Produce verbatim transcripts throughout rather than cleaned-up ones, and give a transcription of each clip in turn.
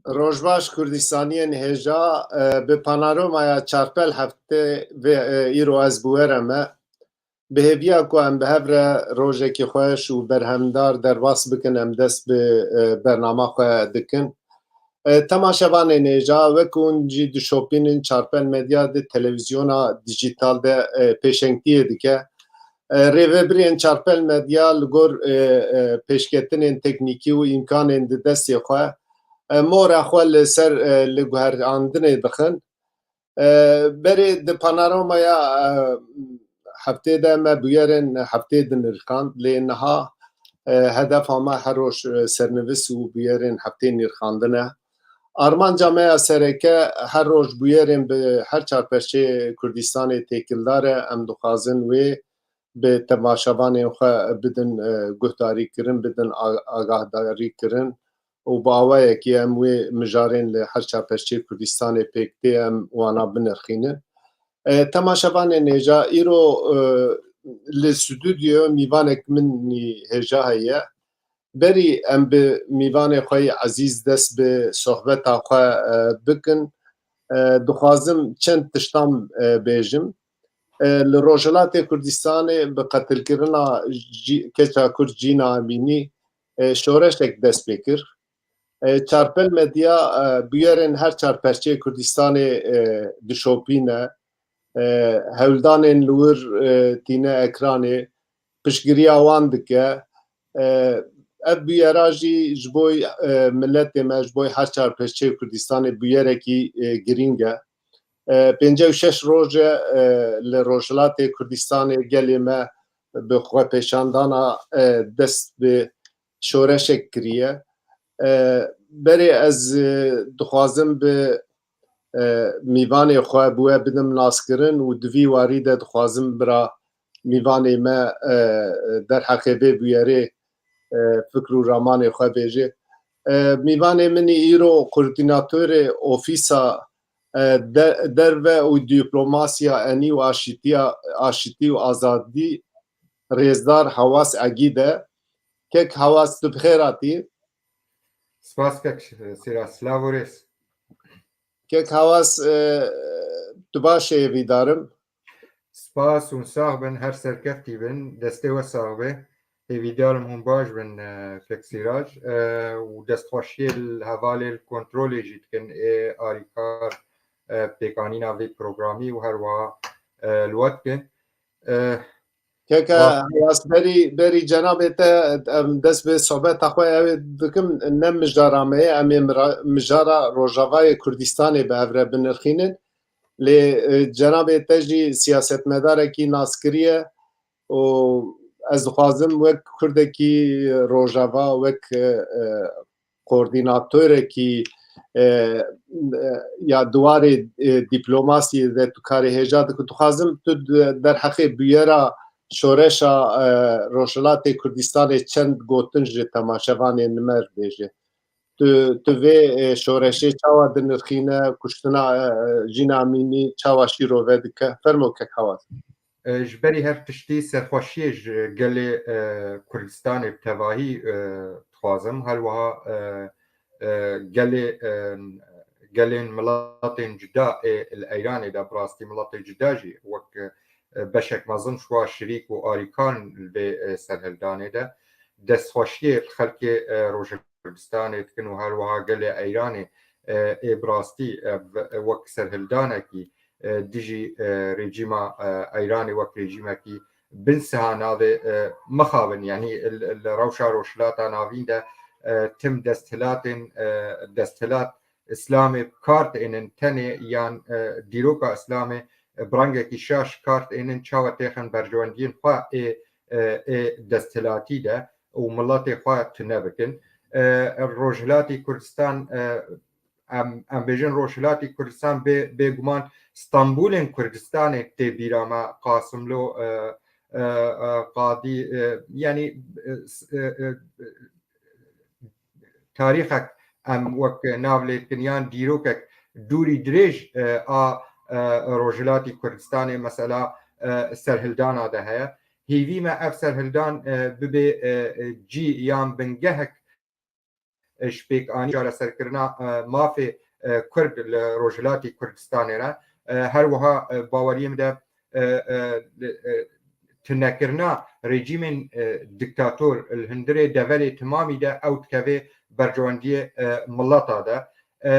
Rojbaş Kurdistaniyên hêja, e, bi panorama ya çarpel heftê vê, e, îro ez bi we re me. Bi hêviya ku em bi hev re rojekî xweş û berhemdar derbas bikin, em dest bi, e, bernama xwe dikin. E, temaşevanên hêja, wek hûn jî dişopînin, çarpel medya di televîzyona dîjîtal de, e, pêşengtiyê dike. E, rêvebirên çarpel medya li gor, e, e, pêşketinên teknîkî û îmkanên di destê xwe, e, mora xwe li ser, e, li guherandinê dixin. E, berê di panoramaya, e, heftê de me bûyerên heftê dinirxand, lê niha, e, hedefa me her roj, e, sernivîs û bûyerên heftê nirxandin e. Armanca me ya sereke her roj bûyerên bi her çar perçeyê Kurdistanê têkildar e. Em dixwazin wê bi temaşevanên xwe bidin, e, guhdarîkirin, bidin a-, agahdarîkirin û bi awayekî em wê mijarên li her çar perçeyê Kurdistanê pêk tê em wana binirxînin. E, temaşevanên hêja, îro, e, li stûdyoyê mîvanek min hêja heye. Berî em bi mîvanê xwe yê ezîz dest bi sohbeta xwe, e, bikin, e, dixwazim çend tiştan, e, bêjim. E, li Rojhilatê Kurdistanê bi qetilkirina jî-, keça Kurd Cîna Emînî, e, şoreşek dest pê kir. E, Çarpel Medya, e, bûyerên her çar perçeyê Kurdistanê, e, dişopîne. E, hewldanên li wir, e, tîne ekranê, piştgiriya wan dike. E, ev bûyera jî ji bo, e, miletê me, ji bo her çar perçeyê Kurdistanê bûyerekî, e, girîng e. E, pêncî û şeş roj e, e, li Rojhilatê Kurdistanê gelê me bi xwepêşandana, e, dest bi şoreşek kiriye. E, berê ez, e, dixwazim bi, e, mîvanê xwe bi we bidim naskirin û di vî warî de dixwazim bira mîvanê me, e, derheqê vê bûyerê, e, fikr û ramanê xwe bêje. E, mîvanê min îro koordînatorê ofîsa, e, de-, derve û diplomasiya enî û aşîtiya, aşîtî û azadî, rêzdar Hawas Egîd e. Kek Hawas, tu bi xêr hatî. Spas kek Sîra, silav û rêz. Kek Hawas, e, tu baş ê, hêvîdar im. Spas, hûn sax bin, her serkeftî bin, destê we sax be. Hêvîdar im hûn baş bin, e, kek Sîrac, e, û destxweşiyê li hevalê li kontrolê jî dikin ê arîkar, e, pêkanîna vê programî û her wiha, e, li we dikin. E, Keke Hawas, berî, berî cenabê te, em dest bi sohbeta xwe ew ê dikim, ne mijara me ye, em ê mira-, mijara Rojavayê Kurdistanê bi hev re binirxînin. Lê, e, cenabê te jî siyasetmedarekî naskirî ye û ez dixwazim wek Kurdekî Rojava, wek, e, e, koordînatorekî, e, e, ya di warê, e, dîplomasiyê de tu karê hêja dikî. Dixwazim tu de-, derheqê bûyera şoreşa, e, Rojhilatê Kurdistanê çend gotin ji temaşevanên me re bêje. Tu, tu vê, e, şoreşê çawa dinirxîne, kuştina, e, e, Cîna Emînî çawa şîrove dike? Fermo kek Hawas. E, ji berî her tiştî serxweşiyê ji gelê, e, Kurdistanê bi tevahî, e, dixwazim. Her wiha, e, e, gelê, e, gelên miletên cuda ê li Eyranê de, bi rastî miletê cuda jî wek, e, beşek mezin ji wa şirîk û arîkan li vê, e, serhildanê de destxweşiyê li xelkê, e, Rojhilat Kurdistanê dikin û her wiha gelê Eyranê, e, ê bi rastî, e, v-, wek serhildanekî, e, dijî, e, rejîma, e, Eyranê wek rejîmekî bin siha navê, e, mixabin, yanî li, li rewşa Rojhilata Navîn de, e, tim desthilatên, e, desthilat Îslamê bi kar tênin, tenê yan, e, dîroka Îslamê, e, bi rengekî şaş kar tênin, çawa têxin berjewendiyên xwe ê, e, ê desthilatî de û miletê xwe tune bikin. E, Rojhilatî Kurdistan, e, em, em bêjin Rojhilatî Kurdistan bê, bêguman Stenbolên Kurdistanê tê bîra me, Qasimlo, e, e, e, Qadî, e, yanî, e, s-, e, e, tarîxek em wek nav lê dikin yan dîrokek dûrî dirêj, e, a, e, Rojhilatî Kurdistanê mesela, e, serhildana de heye. Hêvî me ev serhildan, e, bibe, e, e, cî yan bingehek e, ji pêkanî çareserkirina, e, mafê, e, Kurd li Rojhilatê Kurdistanê re. E, her wiha, e, baweriyê min de, e, e, li, e, tunekirina rejîmên, e, diktator li hundirê deverê timamî de ew dikeve berjewendiyê, e, mileta de. E,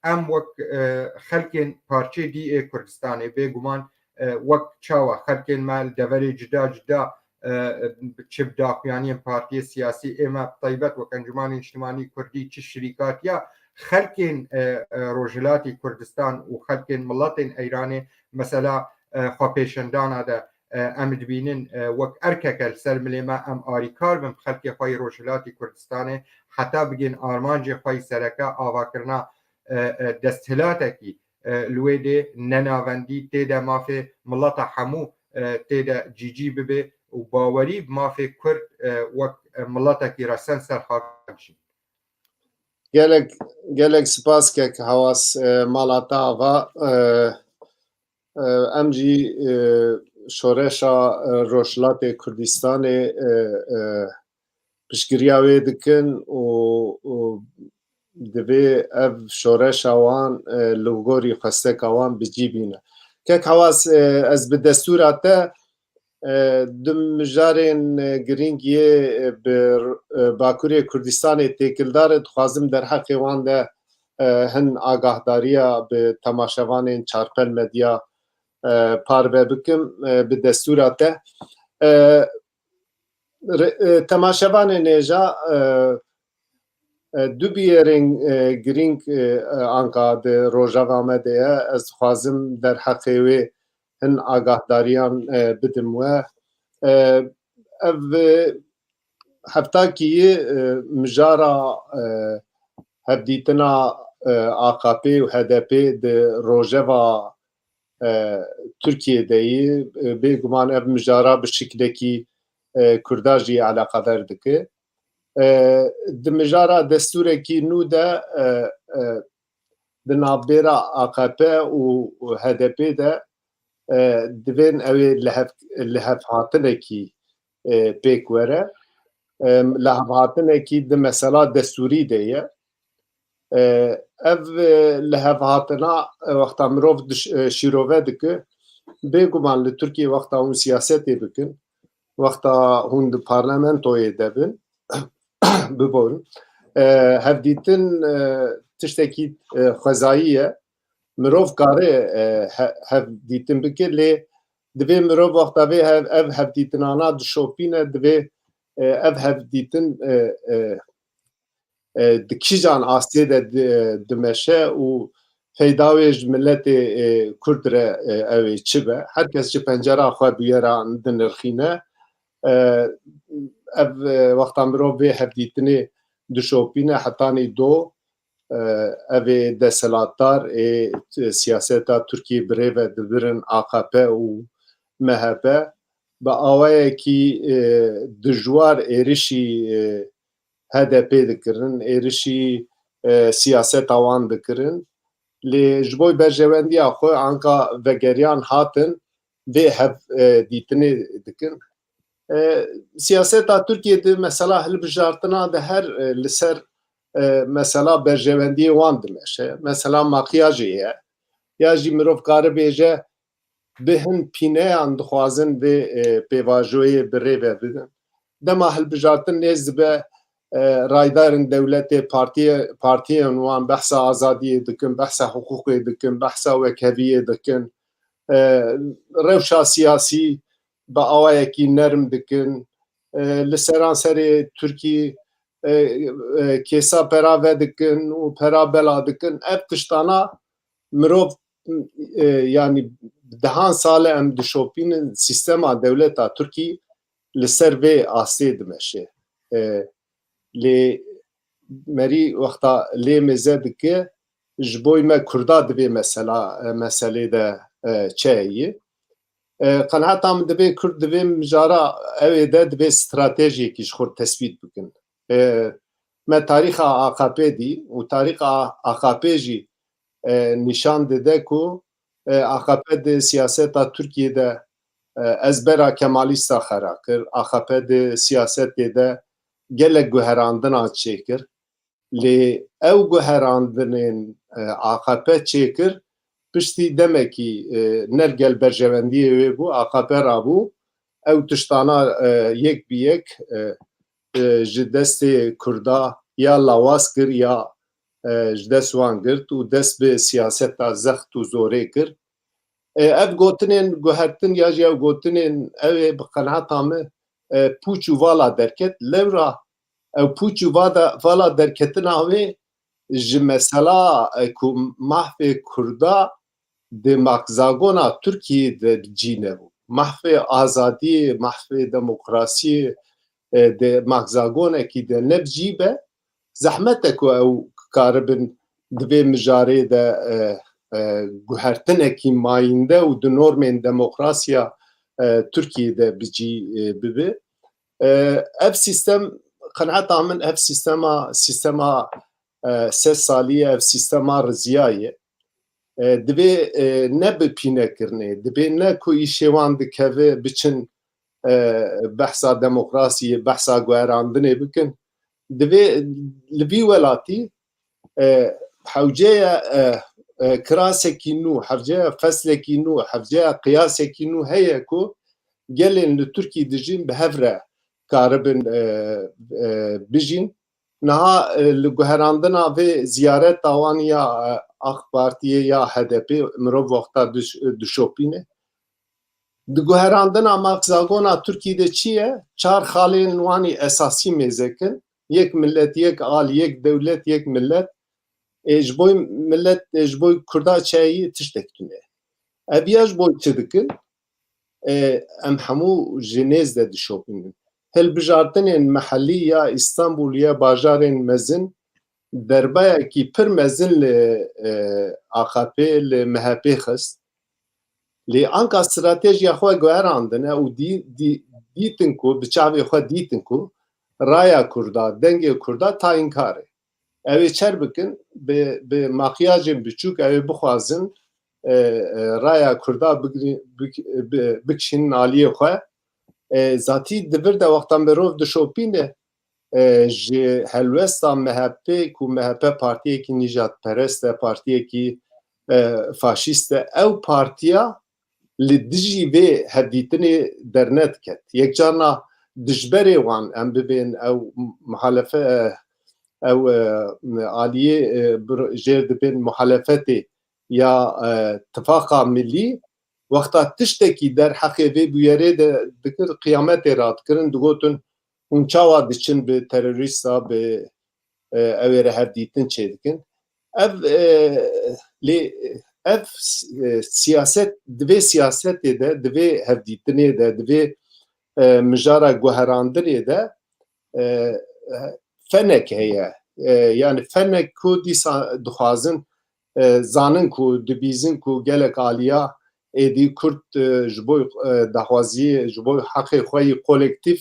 em wek, e, xelkên parçeyê dî ê Kurdistanê, bêguman, e, wek çawa xelkên me li deverê cuda cuda, e, çi bi daxuyaniyên partiyê siyasî, ê me bi taybet wek Encûmanê Niştimanî Kurdî, çi şirîkatiya xelkên, e, e, Rojhilatê Kurdistan û xelkên miletên Eyranê, mesela, e, xwepêşandana de, e, em dibînin, e, wek erkeke li ser milê me em arîkar bin bi xelkê xwe yê Rojhilatê Kurdistanê heta bigên armancê xwe yî sereke avakirina, e, e, desthilatekî, e, li wê dê nenavendî tê de mafê mileta hemû, e, tê de cîcî bibe û bawerî bi mafê Kurd, e, wek, e, miletekî resen ser xak jî. Gelek, gelek spas kek Hewas, e, mala te ava, e, e, em jî, e, şoreşa, e, Rojhilatê Kurdistanê, e, e, piştgiriya wê dikin û, û divê ev şoreşa wan, e, li gorî xwesteka wan bi cî bîne. Kek Hewas, e, ez bi destûra te, e, du mijarên, e, girîng yê, e, bi, e, Bakurê Kurdistanê têkildar e, dixwazim derheqê wan de, e, hin agahdariya bi temaşevanên Çarpel Medya, e, parve bikim, e, bi destûra te. E, re-, e, temaşevanên hêja, e, e, du bûyerên, e, girîng, e, e, anka di rojeva me de ye. Ez dixwazim derheqê wê hin agahdariyan, e, bidim we. E, ev, e, heftakî, e, mijara, e, hevdîtina, e, A K P û H D P di rojeva, e, Tirkiyê de yî. E, bêguman ev mijara bi şiklekî, e, Kurda jî eleqedar dike. E, di mijara destûrekî nû de, e, e, di navbêra A K P û, û H D P de, e, divên ew ê lihev-, lihevhatinekî, e, pêk were. E, lihevhatinekî di mesela destûrî de ye. E, ev, e, lihevhatina, e, wexta mirov diş-, e, şîrove dike, bêguman li Tirkiyê wexta hûn siyasetê bikin, wexta hûn di parlamentoyê de bin, biborin. E, hevdîtin, e, tiştekî, e, xwezayî ye. Mirov kare, e, he-, hevdîtin bike, lê divê mirov wexta vê hev-, ev hevdîtinana dişopîne, divê, e, ev hevdîtin, e, e, e, di kîjan astê de di-, dimeşe û feyda wê ji miletê, e, Kurd re, e, ew ê çi be? Her kes ji pencera xwe bûyera dinirxîne. E, ev, e, wexta mirov vê hevdîtinê dişopîne hetanî do, e, ev ê desthilatdar ê, e, siyaseta Tirkiyê bi rê ve dibirin A K P û M H P bi awayekî, e, dijwar êrişî, e, H D P dikirin, êrişî, e, siyaseta wan dikirin. Lê ji bo berjewendiya xwe anka vegeriyan hatin vê hev, e, dîtinê dikin. E, siyaseta Tirkiyê di mesela hilbijartina de her, e, li ser, e, mesela berjewendiyê wan dimeşe. Mesela makyajê ye. Ya jî mirov kare bêje bi hin pîneyan dixwazin vê, e, pêvajoyê bi rê ve bidin. Dema hilbijartin nêz dibe, e, raydarên dewletê, partiye-, partiyên wan behsa azadiyê dikin, behsa hiqûqê dikin, behsa wekheviyê dikin. E, rewşa siyasî bi awayekî nerm dikin. E, li seranserê Tirkî, e, e, kêsa pera vedikin û pera bela dikin. Ev tiştana mirov, e, yanî dehan sal e em dişopînin, sîstema dewleta Tirkî li ser vê astê dimeşe. E, lê merî wexta lê mêze dike, ji bo me Kurda di vê mesela, e, meselê de, e, çi heye? E, qenaeta min, divê Kurd di vê mijara ew ê de divê stratejiyekî ji xwe tespît bikin. E, me tarîxa A K P dî û tarîxa A K P jî, e, nîşan dide ku, e, A K P di siyaseta Tirkiyê de, e, ezbera kemalîsta xera kir. A K P di siyasetê de gelek guherandina çêkir. Lê ew guherandinên, e, A K P çêkir, piştî demekî, e, ne li gel berjewendiyê wê bû, A K P rabû, ew tiştana, e, yek bi yek, e, e, ji destê Kurda ya lawaz kir ya, e, ji dest wan girt û dest bi siyaseta zext û zorê kir. E, ev gotinên guhertin ya jî ev gotinên ew ê bi qenaeta min, e, pûç û vala derket. Lewra ew pûç û vada, vala derketina wê ji mesela, e, ku mahfê Kurda di makzagona Tirkiyê de bi cî nebû. Mahfê azadiyê, mahfê demokrasiyê, e, di makzagonekî de ne bi cî be, zehmet e ku ew karibin di vê mijarê de, e, e, guhertinekî mayînde û di normên demokrasiya, e, Tirkiyê de bi cî, e, bibe. E, ev sîstem, qenaeta min, ev sîstema, sîstema, e, sed salî ye, ev sîstema riziya ye. E, divê, e, ne bi pînekirinê, divê ne ku îşê wan dikeve biçin, e, behsa demokrasiyê, behsa guherandinê bikin. Divê li vî welatî, e, hewce ye, e, e, kirasekî nû, hewce ye feslekî nû, hewce ye qiyasekî nû heye ku gelên li Tirkî dijîn bi hev re karibin, e, e, bijîn. Niha, e, li guherandina vê ziyareta wan ya, e, A K Partiyê ya H D P mirov wexta diş-, dişopîne. Di guherandina makzagona Tirkî de çi ye? Çar xalên wanî esasî mêzekin. Yek millet, yek al, yek dewlet, yek millet. Ê, ji bo millet, ê, ji bo Kurda çeyî tiştek tune. Ev ya ji bo çi dikin? E, em hemû ji nêz de dişopînin. Hilbijartinên mehellî ya Îstanbul ya bajarên mezin derbayekî pir mezin li, e, A K P, li M H P xist. Lê anka stratejiya xwe guherandine û dî-, dî-, dîtin ku, bi çavê xwe dîtin ku raya Kurda, dengê Kurda tayînkar e. Ew ê çer bikin, bi, bi makyajên biçûk ew ê bixwazin, e, e, raya Kurda bigri-, bik-, bi-, bikişînin aliyê xwe. E, zatî di vir de wexta mirov dişopîne, e, ji helwesta M H P ku M H P partiyekî nîjadperest e, partiyekî, e, faşîst e, ew partiya li dijî vê hevdîtinê dernediket. Yekcarna dijberê wan em bibên ew muhalefe, ew, e, aliyê, e, bir-, jêr dibên muhalefetê ya, e, tifaqa milî, wexta tiştekî derheqê vê bûyerê de dikir, qiyametê radikirin, digotin, hûn çawa diçin bi terorîsta, bi, e, ew ê re hevdîtin çêdikin. Ev, e, lê ev, e, siyaset, di vê siyasetê de, di vê hevdîtinê de, di vê, e, mijara guherandinê de, e, fenek heye. E, yani fenek ku dîsa dixwazin, e, zanin ku dibîzin ku gelek aliya êdî Kurd, e, ji bo, e, daxwaziyê, ji bo heqê xwe yî kolektîf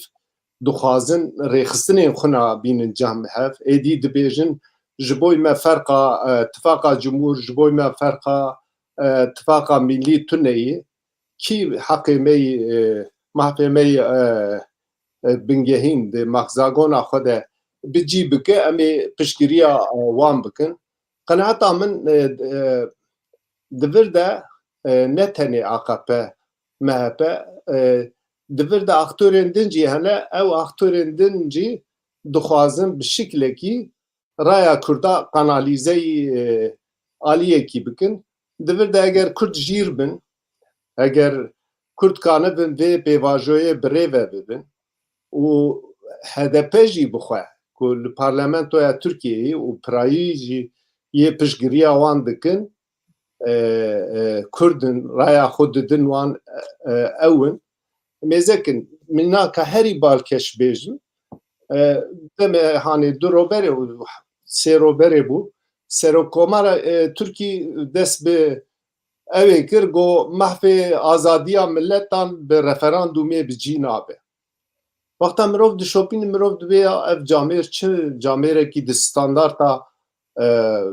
dixwazin rêxistinên xwe na bînin cem hev. Êdî dibêjin, ji bo me ferqa, e, tifaqa cumhur, ji bo me ferqa, e, tifaqa milî tune ye. Kî heqê me yî, e, mahfê me yî, e, e, bingehîn di maxzagona xwe de bi cî bike, em ê piştgiriya, e, wan bikin. Qenaeta min, e, e, di vir de, e, ne tenê A K P, M H P, e, di vir de aktorên din jî hene, ew aktorên din jî dixwazin bi şiklekî raya Kurda kanalîzeyî, e, aliyekî bikin. Di vir de eger Kurd jîr bin, eger Kurd kanibin vê pêvajoyê bi rê ve bibin û H D P jî bi xwe ku li parlamentoya Tirkiyeyê û pirayî jî yê piştgiriya wan dikin, e, e, Kurd in, raya xwe didin wan, e, e, ew in. Mêzekin, min naka herî balkêş bêjim. E, demê hanê du ro berê û sê ro berê bû. Serokkomara, e, Tirkî dest bi ew ê kir, got, mahfê azadiya miletan bi referandumê bi cî nabe. Wexta mirov dişopîne, mirov dibê ya ev camêr çi camêrekî di standarta, e,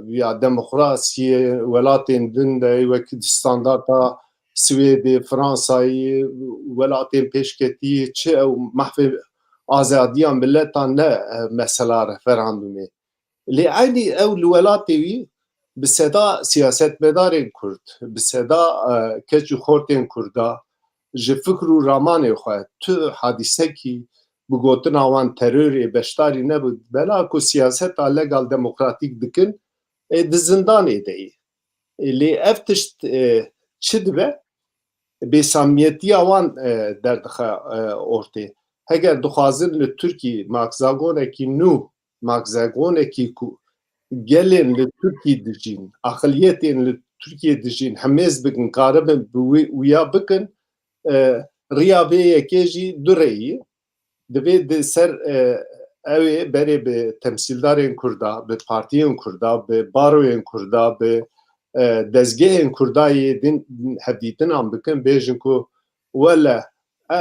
ya demokrasiyê welatên din de, wek di standarta Swêdê, Fransayê, welatên pêşketî, çi ew mahfê azadiya miletan ne, e, mesela referandumê. Lê eynî ew li welatê wî bi seda siyasetmedarên Kurd, bi seda, e, keç û xortên Kurda ji fikr û ramanê xwe tu hadîsekî bi gotina wan terorê beşdarî nebû. Bela ku siyaseta legal demokratîk dikin, ê di zindanê de yê. Ê, lê ev tişt, e, çi dibe? Bêsamiyetiya wan, e, derdixe, e, ortê. Heger dixwazin li Tirkî makzagonekî nû, makzagonekî ku gelên li Tirkî dijîn, aqiliyetên li Tirkiyê dijîn hemêz bikin, karibin bi wî, wiya bikin, e, riya vê yekê jî du rêyî. Divê di ser, e, ew ê berê bi temsîldarên Kurda, bi partiyên Kurda, bi baroyên Kurda, bi, e, dezgehên Kurda yê din hevdîtinan bikin, bêjin ku wele, e,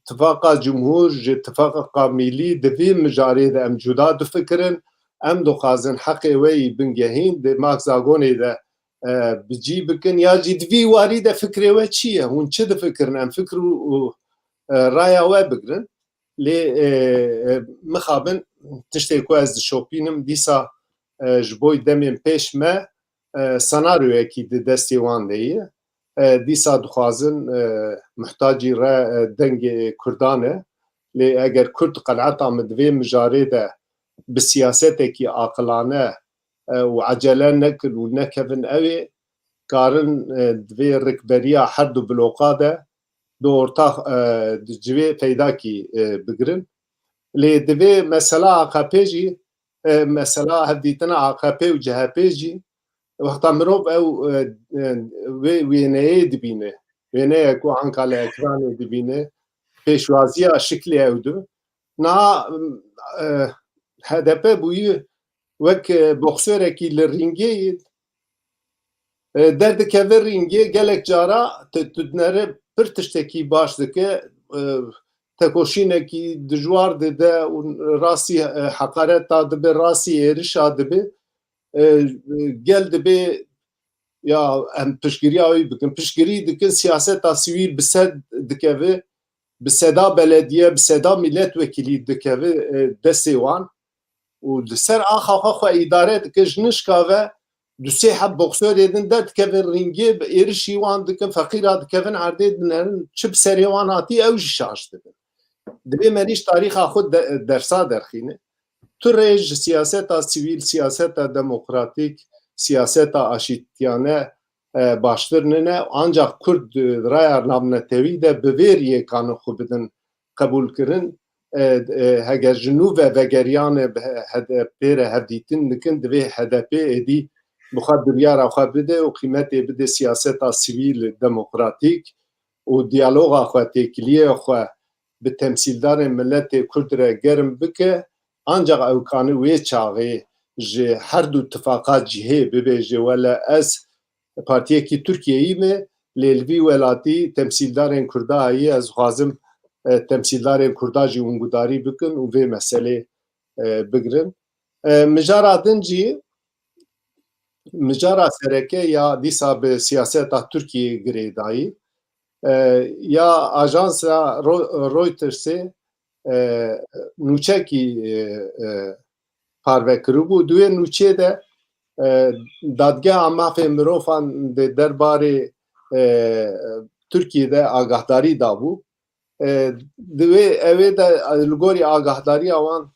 tifaqa cumhur ji tifaqa milî di vî mijarê de em cuda difikirin, em dixwazin heqê we yî bingehîn di makzagonê de, e, bi cî bikin, ya jî di vî warî de fikrê we çi ye? Hûn çi difikirin? Em fikr û, û, e, raya we bigirin. Lê, e, e, mixabin tiştê ku ez dişopînim, dîsa, e, ji bo demên pêş me, e, senaryoyekî di destê wan de ye. E, dîsa dixwazin, e, muhtacî re, e, dengê Kurdan e. Lê eger Kurd qenaeta min di vê mijarê de bi siyasetekî aqilane, e, û ecele nekin û nekevin ew ê, karin, e, di vê rikberiya her du bloka de di ortax, e, di civê peydakî, e, bigirin. Lê divê mesela A K P jî, e, mesela hevdîtina A K P û C H P jî, wexta mirov ew, e, e, wê wêneyê dibîne, wêneya ku anka li ekranê dibîne, pêşwaziya şiklê ew dibe. Niha, e, H D P bûyî wek, e, boxerekî li ringê yê, e, derdikeve ringê, gelek cara tu, tu dinere pir tiştekî baş dike, e, tekoşînekî dijwar dide û rastî, e, heqareta dibe, rastî êrişa dibe. E, gel dibe ya em piştgiriya wî bikin. Piştgirî dikin, siyaseta sivîl bi sed dikeve, bi seda belediye, bi seda milletvekilî dikeve, e, destê wan. Û li ser axa xwe xwe îdare dike, ji nişka ve du sê heb boxerê din derdikevin ringê, bi êrişî wan dikin, feqîra dikevin erdê dinerin, çi bi serê wan hatî, ew jî şaş dibin. Divê merî ji tarîxa xwe de, dersa derxîne. Tu rê ji siyaseta sivîl, siyaseta demokratîk, siyaseta aşîtiyane, e, baştir nine. Ancak Kurd, e, raya navnetewî de bi vê riyê kanin xwe bidin qebûlkirin. E, e, heger ji nû ve vegeriyane bi H D P re hevdîtin dikin, divê H D P êdî bi xwe biryara xwe bide û qîmetê bide siyaseta sivîl, demokratîk û diyaloga xwe, têkiliyê xwe bi temsîldarên miletê Kurd re germ bike, ancak ew kanî wê çaxê ji her du tifaqa cihê bibêje, wele ez partiyekî Tirkiyeyî me, lê li vî welatî temsîldarên Kurda heye, ez dixwazim, e, temsîldarên Kurda jî wingudarî bikin û vê meselê, e, bigirin. E, mijara din jî, mijara sereke ya dîsa bi siyaseta Tirkiyê girêdayî, e, ya ajansa Ro-, Reutersê, e, nûçekî, e, e, parve kiribû. Di wê nûçê de, e, Dadgeha Mafê Mirovan di derbarê, e, Tirkiyê de agahdarî dabû. E, di wê, ew ê de, e, li gorî agahdariya wan,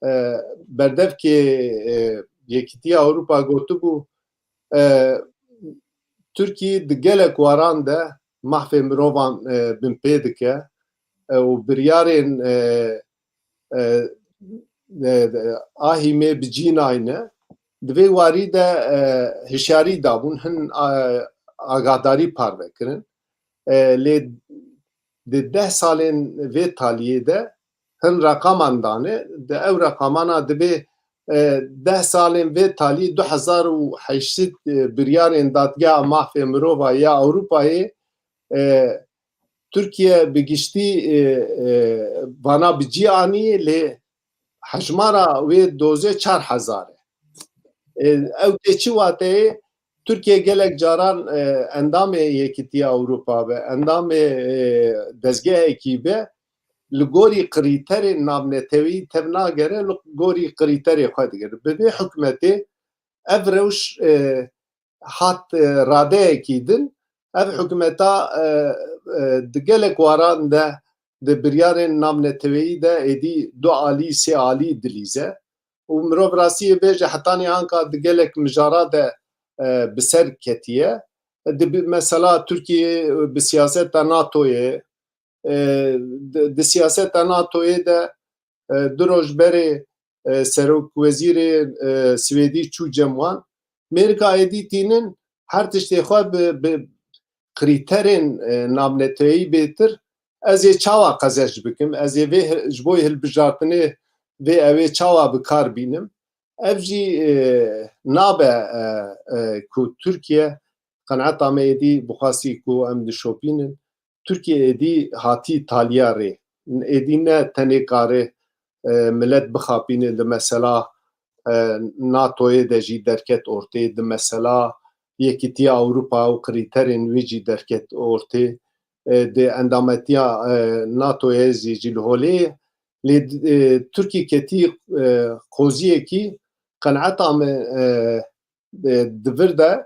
e, berdevkê, e, Yekîtiya Ewropa gotibû, e, Tirkî di gelek waran de mafê mirovan, e, binpê dike, e, û biryarên, e, e, e, e, A H M'ê bi cî nayne. Di vê warî de, e, hişyarî dabûn, hin, e, agahdarî parve kirin. E, lê di deh salên vê taliyê de hin reqaman dane, di ew reqamana dibê, e, deh salên vê talî du hezar û heşt sed, e, biryarên Dadgeha Mafê Mirova ya Ewropayê, e, Tirkiye bi giştî, e, e, vana bi cî anî, lê hejmara wê dozê çar hezar e. E, ew tê çi wateyê? Tirkiye gelek caran, e, endamê Yekîtiya Ewropa be, endamê, e, dezgehekî be, li gorî krîterên navneteweyî tev nagere, li gorî krîterê xwe digere. Bi vê hikûmetê ev rewş, e, hat, e, radeyekî din. Ev hikûmeta, e, e, di gelek waran de di biryarên navneteweyî de êdî du alî, sê alî dilîze. Û mirov rastiyê bêje hetanî anka di gelek mijara de, e, bi ser ketiye. Di bi-, mesela Tirkiye bi siyaseta NATOyê, e, di, di siyaseta NATOyê de, e, du roj berê, e, serokwezîrê, e, Swêdî çû cem wan. Mêrika êdî tînin her tiştê xwe bi, bi krîterên, e, navneteweyî bêtir, ez ê çawa qezenc bikim? Ez ê vê hi-, ji bo hilbijartinê vê ew ê çawa bi kar bînim? Ev jî, e, nabe, e, e, ku Tirkiye, qenaeta me êdî bi xwe sî ku em dişopînin, Tirkiye êdî hatî taliya rê. Êdî ne tenê kare, e, milet bixapîne di mesela, e, NATOyê de jî derket ortê, di mesela Yekîtiya Ewropa û krîterên wî jî derket ortê. E, di endametiya, e, NATOyê jî, jî li holê ye. Lê, e, Tirkî ketî, e, qoziyekî qenaeta min, e, e, di vir de,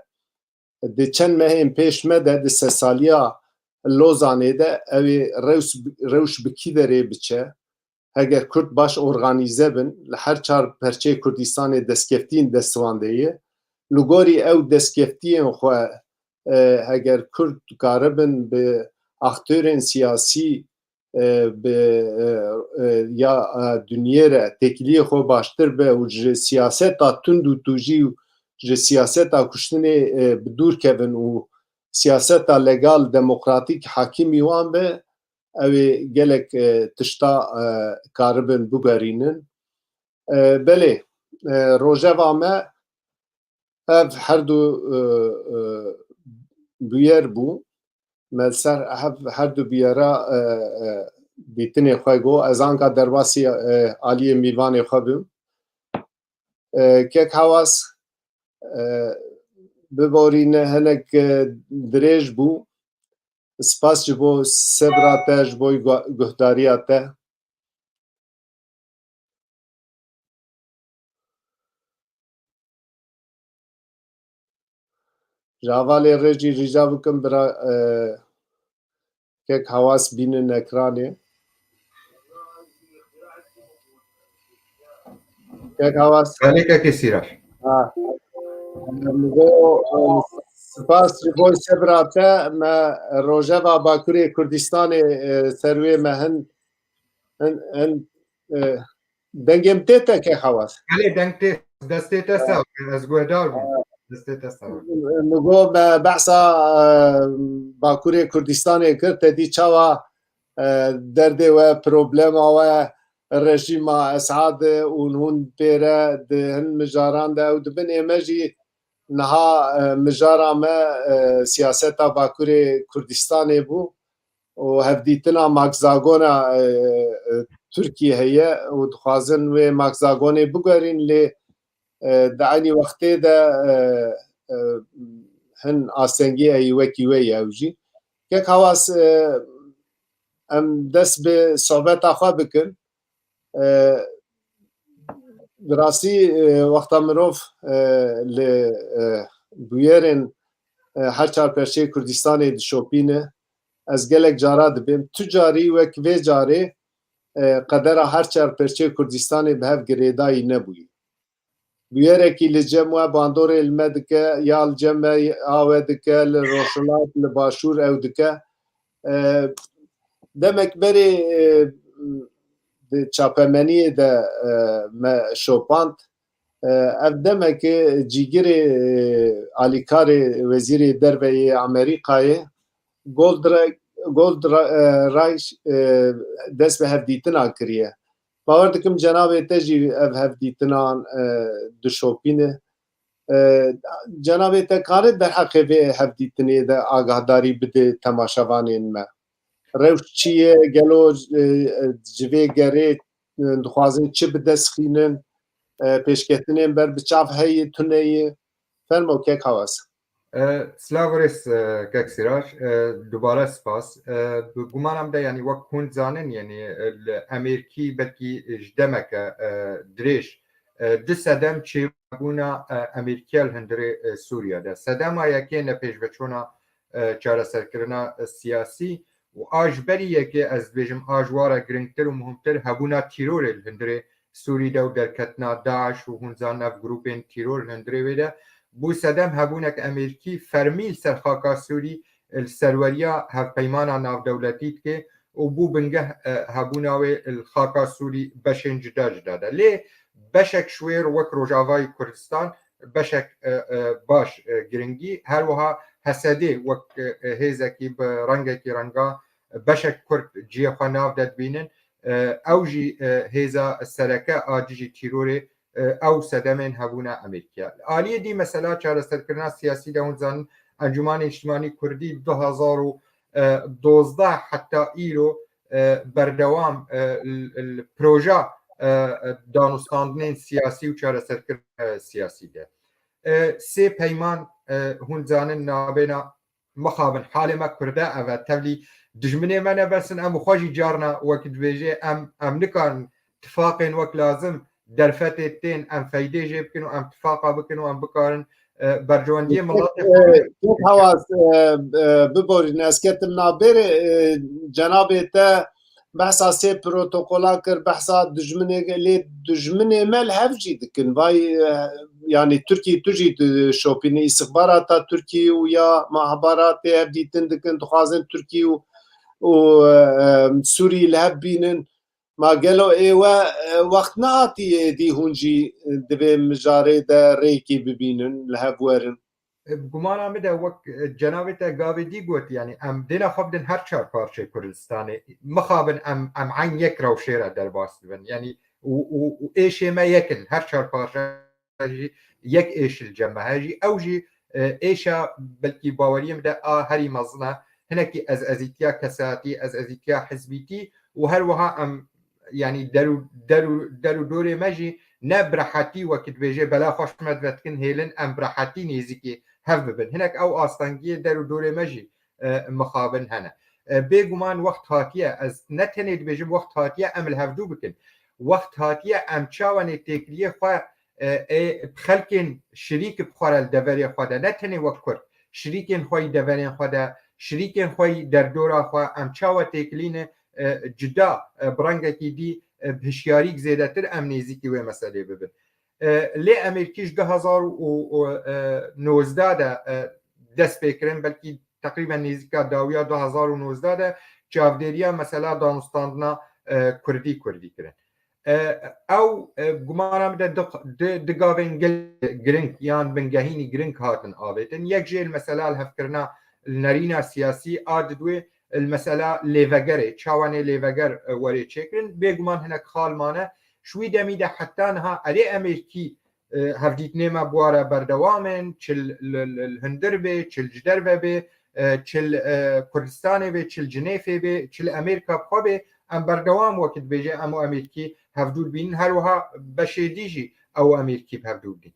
di çend mehên pêş me de, di sesaliya Lozanê de ew ê rewş, rewş bi kî derê biçe? Heger Kurd baş organîze bin, li her çar perçeyê Kurdistanê destkeftiyên dest wan de ye. Li gorî ew destkeftiyên xwe, e, heger Kurd dikaribin bi aktorên siyasî, e, bi, e, e, ya, e, dinyê re têkiliyê xwe baştir be û ji siyaseta tund û tûjî û ji siyaseta kuştinê, e, bi dûr kevin û siyaseta legal, demokratîk hakimî wan be, ew ê gelek, e, tişta, e, karibin bigerînin. E, belê, e, rojeva me ev her du, e, e, bûyer bû. Me li ser hev-, her du bûyera, e, e, dîtinê xwe got. Ez anka derbasî, e, aliyê mîvanê xwe bim. E, kek Hawas, e, biborîne hinek, e, dirêj bû. Spas ji bo sebra te, ji bo gu-, guhdariya te. Ji hevalê rê jî rica bikim, bira, e, kek Hawas bînin ekranê. Kek Hawas. Belê kekê Sîrar. Ha. Min got, e, spas ji bo sebra te, me rojeva Bakurê Kurdistanê, e, ser wê me hin, hin, hin, e, dengê min tê te kek Hawas? Belê, deng tê, destê te sağ ol. Ez guhdar bûm. Destê te sağ ol. Min got, me behsa, e, Bakurê Kurdistanê kir, te dî çawa, e, derdê we, problema we, rejîma Esad û hûn pêre di hin mijaran de ew dibin. Ê me jî niha, e, mijara me, e, siyaseta Bakurê Kurdistanê bû û hevdîtina Max Zagona, e, e, Tirkî heye û dixwazin wê Max Zagonê bigerîn, lê, e, di eynî wextê de, e, e, hin astengî heyî wekî wê ye ew jî. Kek Hawas, e, em dest bi sohbeta xwe bikin. E, bi rastî, e, wexta mirov, e, li, e, bûyerên, e, her çar perçeyê Kurdistanê dişopîne, ez gelek cara dibêm. Tu carî wek vê carê, e, qedera her çar perçeyê Kurdistanê bi hev girêdayî nebûye. Bûyerekî li cem we bandorê li me dike, ya li cem me awe dike, li Rojhilat, li Başûr ew dike. E, demek berê, e, di çapemeniyê de, e, me şopand. E, ev demeke cîgirê, e, alîkarê Wezîrê Derve yê Amerîkayê Goldra-, Goldra-, e, Reich, e, dest bi hevdîtina kiriye. Bawer dikim cenabê te jî ev hevdîtinan, e, dişopîne. E, cenabê te kare derheqê vê hevdîtinê de agahdarî bide temaşevanên me. Rewş çi ye? Gelo, e, e, ji vê gerê, e, dixwazin çi bi dest xînin? E, pêşketinên ber bi çav heye, tune ye? Fermo kek Hawas. E, Silav û rêz, e, kek Siraj, e, dubare spas. E, bi gumana min de, yanî wek hûn zanin, yanî, e, li Amerîkî belkî ji demeke, e, dirêj, e, du sedem çêbûna, e, Amerîkiya li hundirê, e, Sûriye de. Sedema yekê nepêşveçûna, e, çareserkirina, e, siyasî û a ji berî yekê ez dibêjim a ji wa re girîngtir û muhimtir hebûna tîrorê li hundirê Sûrî de û derketina DAIŞ û hûn zanin ev grûpên tîror li hundirê wê de bû sedem hebûnek Amerîkî fermî li ser xaka Sûrî li serweriya hevpeymana navdewletî dike û bû bingeh, e, hebûna wê li xaka Sûrî beşên cuda cuda de. Lê beşek ji wê wek Rojavayê Kurdistan beşek, e, e, baş, e, giringî, her wiha HSDê wek, e, e, hêzekî bi rengekî renga beşek Kurd cihê xwe nav de dibînin. E, ew jî, e, hêza sereke a dijî tîrorê, e, ew sedemên hebûna Amerîkiya. Aliyê dî mesela çareserkirina siyasî de hûn zanin Encûmanê Niştimanî Kurdî du hezar û dozdeh heta îro, e, berdewam, e, l-, l-, proja, e, e, danûstandinên siyasî û çareserkirina, e, siyasî de. E, sê peyman, e, hûn zanin nabêna mixabin halê me Kurde ev e, tevlî dijminê me nebesin, em xwe jî carna wek dibêje em, em nikarin tifaqên wek lazim derfetê tên, em feydê jê bikin û em tifaqa bikin û em bikarin, e, berjewendiyê miletê xwe. Kek Hewaz, e, e, biborîne, ez ketim navbêrê, e, cenabê te behsa sê protokola kir, behsa dijminê, lê dijminê me li hev jî dikin. Vay, e, yanî Tirkî tu jî dişopînî, îstixbarata Tirkî û ya muhabaratê hevdîtin dikin, dixwazin Tirkî û, û, e, Sûrî li hev bînin. Ma gelo ê we, e, wext nehatî êdî hûn jî, e, di vê mijarê de rêkê bibînin, li hev werin? E, bi gumana min de wek, e, cenabê te gavê dî got, yanî em dêna xwe bidin her çar parçeyê Kurdistanê. Mixabin em, em eyn yek rewşê re derbas dibin. Yanî û, û, û êşê me yek in, her çar parçe jî yek êş li cem me heye jî. Ew jî, e, êşa belkî baweriyê min de a herî mezin e. Hinekî ez ezîtiya kesatî, ez ezîtiya hizbîtî û her wiha em, yanî der û, der û, der û dorê me jî ne bi rehetî wekî dibêje bela xweş me dive dikin hêlin em bi rehetî nêzîkî hev bibin. Hinek ew astengiyê der û dorê me jî, e, mixabin hene. E, bêguman wext hatiye, ez ne tenê dibêjim wext hatiye em li hevdû bikin. Wext hatiye em çawa nê têkiliyê xwe, e, ê bi xelkên şirîk bi xwe re li deverê xwe de, ne tenê wek Kurd, şirîkên xwe yî deverên xwe de, şirîkên xwe yî derdora xwe, em çawa têkilîne, e, cuda, e, bi rengekî dî, e, bi hişyarîk zêdetir em nêzîkî wê meselê bibin. E, lê Amerîkî ji du hezar û nozdeh de, e, dest pê kirin, belkî teqrîben nêzîka dawiya du hezar û nozdeh de çavdêriya mesela danûstandina, e, Kurdî, Kurdî kirin. E, ew, e, gumana min de du, du, du gavên gel-, giring yan bingehînî giring hatin avêtin. Yek jê li mesela li hevkirina li nerîna siyasî a didwê li mesela lêvegerê, çawa nê lêveger, e, werê çêkirin. Bêguman hinek xal mane. Ji wî demî de heta niha erê Amerîkî, e, hevdîtinê me bi wa re berdewam in, çi li, li, li, li hundir bê, çi li ji derve bê, e, çi li, e, Kurdistanê bê, çi li Cinêfê bê, çi li Amerîka bi xwe bê, em berdewam wekî dibêje em û Amerîkî hevdû dibînin. Her wiha beşê dî jî ew û Amerîkî bi hevdû dibîn.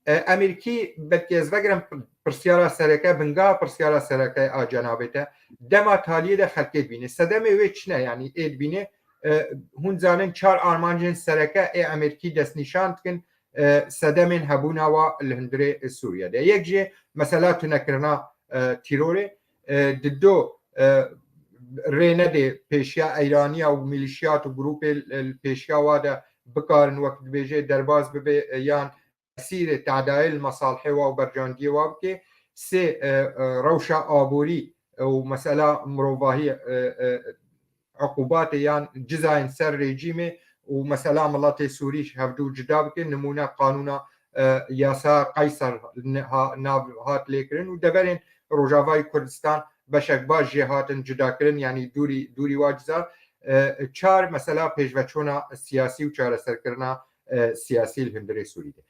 E, Amerîkî, belkî ez vegerim pir-, pirsyara sereke, bingeha pirsyara sereke a cenabê te, dema taliyê de xelkê dibîne. Sedemê wê çi ne, yanî ê dibîne, e, hûn zanin çar armancên sereke ê Amerîkî destnîşan dikin, e, sedemên hebûna wa li hundirê Sûriye de. Yek jê mesela tunekirina, e, tîrorê, e, dido, e, rê nedê pêşiya eyraniya û milîşiyat û grûpê li, li pêşiya wa de bikarin wek dibêje derbas bibe, e, yan tesîrê tedayê li mesalihê wa û bercandiyê wa bike. Sê, e, e, rewşa aborî, e, û mesela mirovahî, e, e, uqubatê yan cizayên ser rejîmê û mesela miletê Sûrî hevdû cuda bike. Nimûne qanûna, e, yasa Qeyser ne-, ha-, nav hat lêkirin û deverên Rojavayê Kurdistan beşek baş jê hatin cudakirin, yanî dûrî, dûrî wa ciza. E, çar mesela pêşveçûna siyasî û çareserkirina, e, siyasî li hundirê Sûrî de.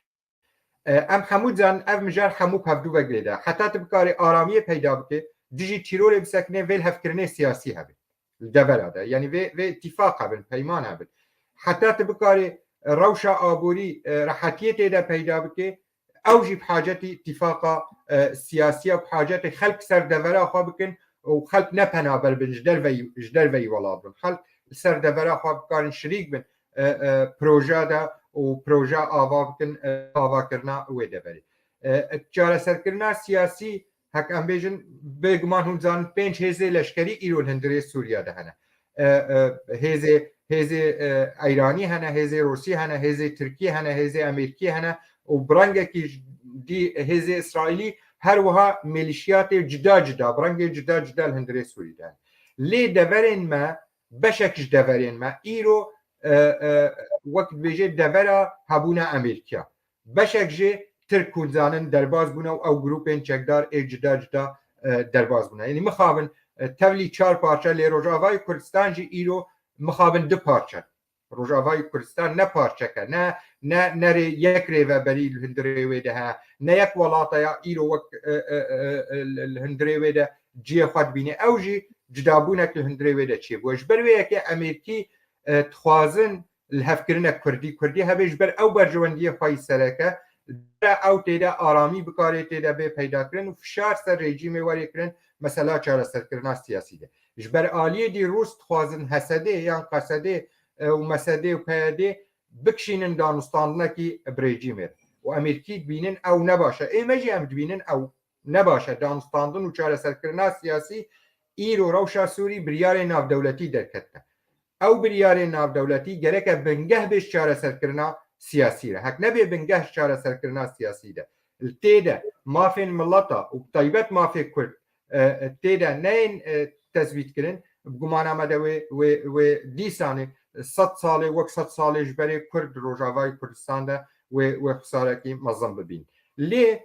E, em hemû dizanin ev mijar hemû bi hevdû ve girêdayî. Heta tu bikarî aramiyê peyda bike, dijî tîrorê bisekine, vê lihevkirinê siyasî hebe. Li devera de. Yanî vê, vê îtîfaq hebin, peyman hebin. Heta tu bikarî rewşa aborî, e, rehetiyê tê de peyda bike, Ew jî bi hacetî îtîfaqa, e, siyasî ye, bi hacetê xelk ser devera xwe bikin û xelk ne penaber bin, ji derveyî, ji derveyî welat bin. Xelk li ser devera xwe bikarin şirîk bin, e, e, proje de û proje ava bikin, e, avakirina wê deverê. E, çareserkirina siyasî, hek em bêjin, bêguman hûn zanin pênc hêzê leşkerî îro li hundirê Sûriye de hene. E, e, hêzê, hêzê, e, Îranî hene, hêzê Rûsî hene, hêzê Tirkî hene, hêzê Amerîkî hene û bi rengekî j-, dî hêzê Îsraîlî her wiha mêlîşiyatê cuda cuda, bi rengê cuda cuda li hundirê Sûrî de hene. Lê deverên me, beşek ji deverên me îro, e, e, wek dibêje devera hebûna Amerîkiya. Beşek jî Tirk hûn zanin derbas bûne û ew grûpên çekdar ê cuda cuda, e, derbas bûne. Yanî mixabin, e, tevlî çar parçe lê Rojavayê Kurdistan jî îro mixabin du parçe. Rojavayê Kurdistan ne parçeke, ne, ne, ne rê-, yek rêveberî li hundirê wê de heye, ne yek welata ya îro wek, e, e, e, e, li, li hundirê wê de cihê xwe dibîne. Ew jî cudabûnek li hundirê wê de çêbûye. Ji ber wê yekê Amerîkî, e, dixwazin li hevkirinek Kurdî, Kurdî hebe ji ber ew berjewendiyê xwe yî sereke, ew tê de aramî bikarê tê de bê peyda kirin û fişar ser rejîmê werê kirin, mesela çareserkirina siyasî de. Ji ber aliyê dî Rûs dixwazin Hesedê yan Qesedê, e, û Mesedê û P Y D'ê bikişînin danûstandinekî bi rejîmê re. Û Amerîkî dibînin ew ne baş e. Ê me jî em dibînin ew ne baş e. Danûstandin û çareserkirina siyasî îro rewşa Sûrî biryarê navdewletî derketine. Ew biryarê navdewletî gereke bingeh bê ji çareserkirina siyasî re. Hek nebê bingeh ji çareserkirina siyasî de. Li tê de mafên mileta û bi taybet mafê Kurd, e, e, tê de neyên, e, tesbît kirin, bi gumana me de wê, wê, wê dîsanê sed salê, wek sed salê ji berê Kurd di Rojavayê Kurdistan de wê, wê xesarekî mezin bibîn. Lê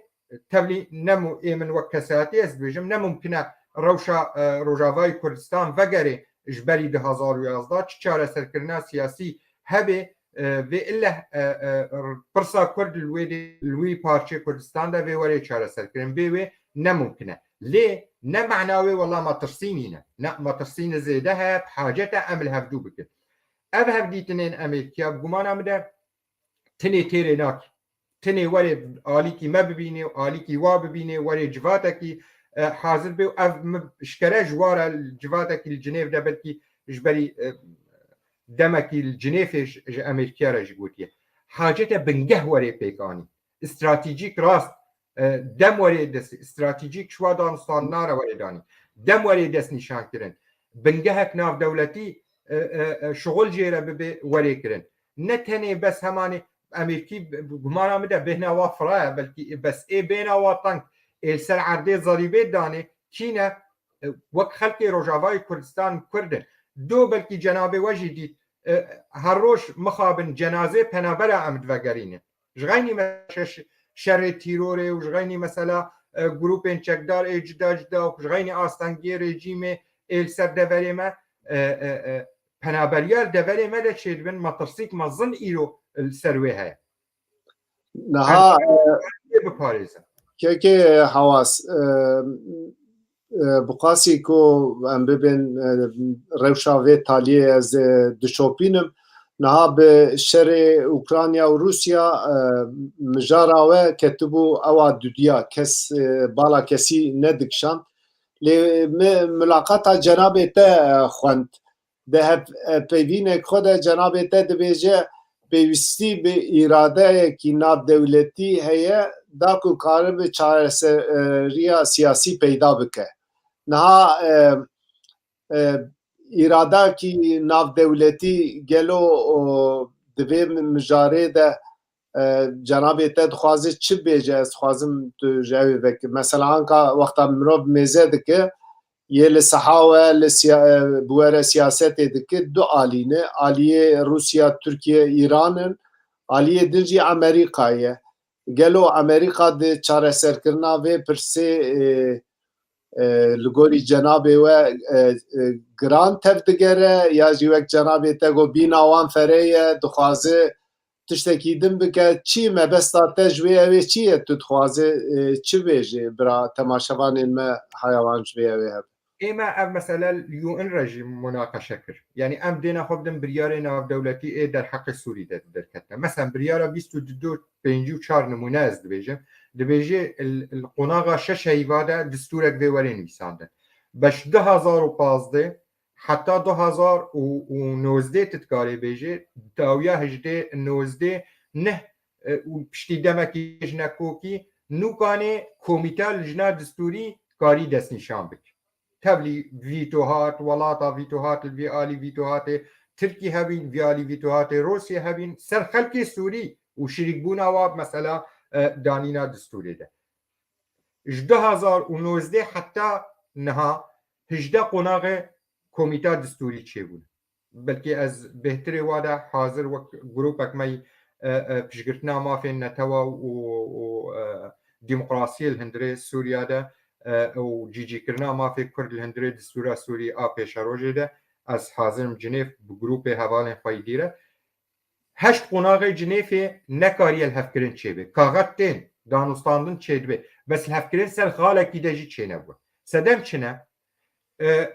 tevlî ne mu-, ê min wek kesayetî ez dibêjim, ne mumkin e rewşa, e, Rojavayê Kurdistan vegerê ji berî du hazar û yazdeh, çi çareserkirina siyasî hebe, e, vê illeh, e, e, pirsa Kurd li wê dê-, li wî parçê Kurdistan de vê werê çareserkirin. Bê wê ne mumkin e. Lê ne mana wê wela metirsî nîne. Ne, metirsîne zêde heye, bi hacet e em li hevdû bikin. Ev hevdîtinên Amerîkiya bi gumana min de tinê têrê nake. Tinê werê alîkî me bibînê û alîkî wa bibînê, werê civatekî, e, hazir bê û ev min ji kere ji wa re civatekî li Cinêv de belkî ji berî, e, demekî li Cinêfê ji, ji Amerîkiya re jî gotiye. Hacet e bingeh werê pêk anî. Stratejîk rast, e, dem werê dest, stratejîk ji wa danûstandina re werê danî. Dem werê dest nîşan kirin. Bingehek navdewletî, e, e, e, şixul jê re bibe werê kirin. Ne tenê bes hemanê Amerîkî bi, bi gumana min de bêhna wa firaye, belkî bes ê bêhna wa teng ê li ser erdê zerîbê danê, kî ne, e, wek xelkê Rojavayê Kurdistan Kurd in. Do belkî cenabê we jî dît, e, her roj mixabin cenazê penabera em divegerînin. Ji xeynî me-, şe-, şerê tîrorê û ji xeynî mesela, e, grûpên çekdar ê cuda cuda û ji xeynî astengiyê rejîmê ê li ser deverê me, e, e, e, penaberiya li deverê me de çêdibin, metirsîk mezin îro li ser wê heye. Niha, Her biparêzin. Kekê Hewas, e, e, bi qasî ku em bibên, e, rewşa vê taliyê ez, e, diçopînim. Niha bi şerê Ukrayna û Rûsya, e, mijara we ketibû ewa dudiya, kes, e, bala kesî nedikişand. Lê me mulaqata cenabê te, e, xwend. Di hev-, e, peyvînek xwe de cenabê te dibêje, pêwîstî bi îradeyekî navdewletî heye, da ku karibe çareseriya siyasî peyda bike. Niha, e, e, îradakî navdewletî gelo, o, di vê mi-, mijarê de, e, cenabê te dixwaze çi bêje, ez dixwazim tu ji ew ê vekî. Mesela anka wexta mirov mêze dike, yê li seha we, li siya-, e, bi we re siyasetê dike, du alî ne. Aliyê Rûsya, Tirkiye, Îran in, aliyê din jî Amerîka ye. Gelo Amerîka di çareserkirina vê pirsê, e, e, li gorî cenabê we, e, e, giran tevdigere ya jî wek cenabê te got bîna wan fere ye, dixwaze tiştekî din bike. Çi mebesta te ji wê ew ê çi ye? Tu dixwaze, e, çi bêjê bira temaşevanên me haya wan ji vê ew ê hebe? Ê me ev mesele li U N re jî munaqeşe kir. Yanî em dêna xwe bidin biryarê navdewletî ê derheqê Sûrî de derketine. Mesela biryara bîst û du pêncî û çar nimûne ez dibêjim. Dibêje li, li qonaxa şeş heyva de distûrek vê werê nivîsandin. Beş du hezar û pazdeh heta du hezar û nozdeh tu dikarê bêjê, dawiya hejdê nozdeh neh, e, û piştî demekî ji nekokî nûkanê komîta lijna distûrî karî destnîşan bik. Tevlî vîto hat, welata vîto hat, li vî alî vîto hatê Tirkî hebîn, vî alî vîto hatê Rûsya hebîn, ser xelkê Sûrî û şirîkbûna wa mesela, e, danîna distûrê de. Ji du hezar û nozdeh heta niha hejdeh qonaxê komîta distûrî çêbûn. Belkî ez bêhtirê wa de hazir wek grûpek me, e, e, piştgirtina mafên netewa û, û, e, demokrasiyê li hundirê Sûriya de, e, û cîcîkirina mafê Kurd li hundirê distûra Sûrî a pêşerojê de, ez hazir im Cinêv bi grûpê hevalên xwe yî dîre. Heşt qonaxê Cinêfê nekariye lihevkirin çêbe. Kaxet tên, danûstandin çêdibe. Bes lihevkirin ser xalekî de jî çênebû. Sedem çi ne? E,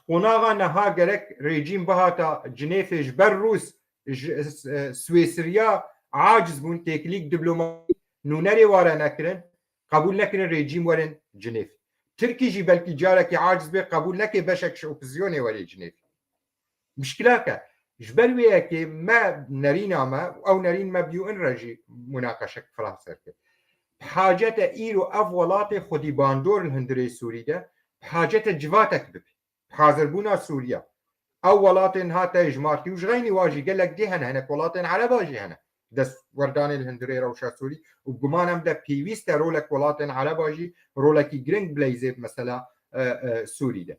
qonaxa neha gerek rejîm bihata Cinêfê ji ber Rûs, ji, e, Swêsriya aciz bûn, têkilîk diplomatîk nûnerê ware nekirin, qebûl nekirin rejîm werin Cinêf. Tirkî jî belkî carekî aciz bê, qebûl neke beşek ji opozisyonê were Cinêf. Mişkilake, ji ber wê yekê me nerîna me, ew nerîn me bi U N re jî munaqeşek firaser kir. Bi hacete îro ev welatê xwedî bandor li hundirê Sûrî de, bi hacete civatek bibe. Bi hazirbûna Sûriya. Ew welatên hate hejmartî û ji xeynî wa jî gelek dî hene, hinek welatên Ereba jî hene. Destwerdanê li hundirê rewşa Sûrî û bi guman em de pêwîst e rolek welatên Ereba jî rolekî giring bileyzê bi mesela, e, e, Sûrî de.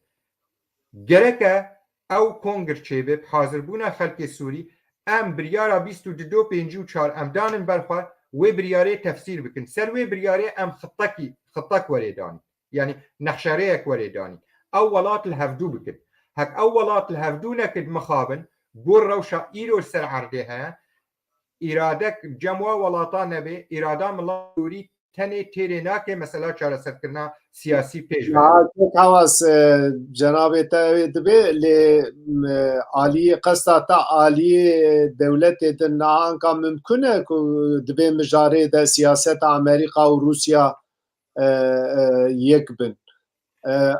Gereke ew kongir çêbe bi hazirbûna xelkê Sûrî, em biryara bîst û du pêncî û çar em danin ber xwe, wê biryarê tefsîr bikin. Ser wê biryarê em xittekî, xittek werê danîn. Yanî nexşerêyek werê danîn. Ew welat li hevdû bikin. Hek ew welat li hevdû nekin mixabin, gor rewşa îro li ser erdê heye, îradek cem wa welata nebe, îrada milet Sûrî tenê têrê nake mesela çareserkirina siyasî pêş ve. Ya, Kek Hewaz, e, cenabê te wê dibe, lê, e, aliyê qesta te aliyê dewletê din niha anka mimkun e ku dibê mijarê de siyaseta Amerîka û Rûsya, e, e, yek bin. E,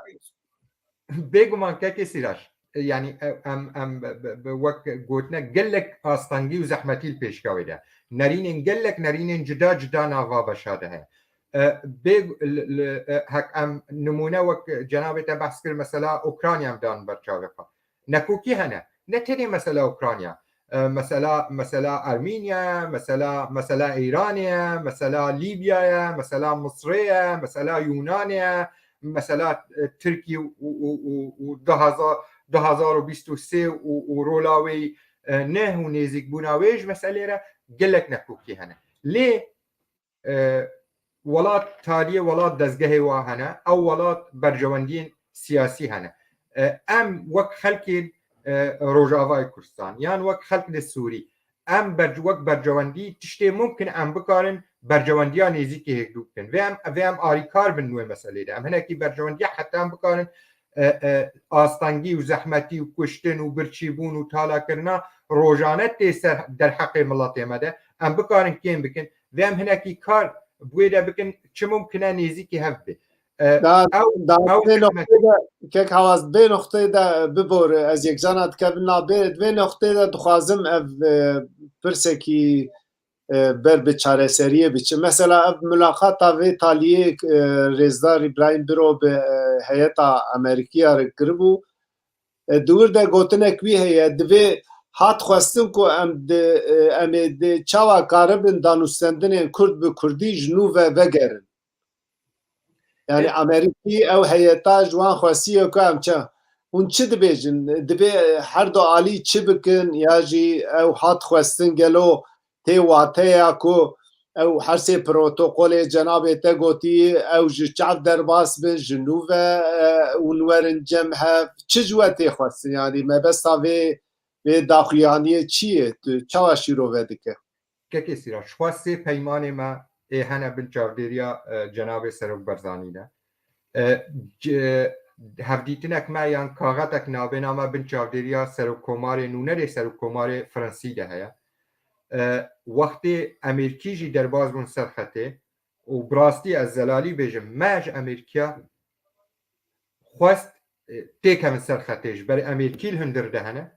Bêguman kekê Sîraş, e, yanî, e, em, em bi, bi, bi wek gotine gelek astengî û zehmetî li pêşka wê de. Nerînên gelek nerînên cuda cuda nava beşa de heye. E, bê, li, li, e, hek em nimûne wek cenabê te behs kir, mesela Ukrayna em dan ber çavê xwe. Nekokî hene. Ne tenê mesela Ukrayna. E, mesela, mesela Ermînya, mesela, mesela Îranê ye, mesela Lîbya ye, mesela Misrê ye, mesela Yûnanê ye, mesela, e, Tirkî û, û, û, û du hezar, du hezar û bîst û sê û, û rola wê, e, neh û nêzîkbûna wê ji meselê re gelek nekokî hene. Lê, e, welat tariyê, welat dezgehê wa hene, ew welat berjewendiyên siyasî hene. E, em wek xelkên, e, Rojavayê Kurdistan yan wek xelk li Sûrî, em ber-, wek berjewendî tiştê mumkin em bikarin berjewendiya nêzîkê hêvdû bikin. Vê em, vê em arîkar bin wê meselê de. Em hinekî berjewendiya heta em bikarin, e, e, astengî û zehmetî û kuştin û birçîbûn û talakirina rojane tê ser derheqê miletê me de, em bikarin kêm bikin. Vê em hinekî kar bi wê de bikin, çi mumkin e nêzîkî hev bê. E, Da, ew, da ew vê hikmet- noqtê de, Kek Hewaz, vê noqtê de bibor, ez yekcana dikevin navê, vê noqtê de dixwazim ev, e, pirsekî, e, ber bi çareseriyê biçim. Mesela ev mulaqata vê taliyê, e, Rêzdar Îbrahîm Biro bi, e, heyeta Amerîkiya re kiribû. E, di wir de gotinek wî heye, divê hat xwestin ku em di, e, em ê di çawa karibin danûstendinên Kurd bi Kurdî ji nû ve vegerin. Yani Amerîkî ew heyeta ji wan xwestiye ku em çi, hûn çi dibêjin? Divê her du alî çi bikin ya jî ew hat xwestin gelo tê wateya ku ew her sê protokolê cenabê te gotî ew ji çav derbas bin, ji nû ve, e, hûn werin cem hev, çi ji we tê xwestin? Yani mebesta vê, vê daxuyaniyê çi ye? Tu çawa şîrove dike? Kekê Sîraş, xwe sê peymanê me ê hene bin çavdêriya, e, cenabê Serok Barzanî de. E, c-, hevdîtinek me yan kaxetek nabêna me bin çavdêriya serokkomarê nûnerê serokkomarê Fransî de heye. E, wextê Amerîkî jî derbas bûn ser xetê û bi rastî ez Zelalî bêjim, me ji Amerîkiya xwest, e, têkevin ser xetê, ji ber Amerîkî li hundir de hene.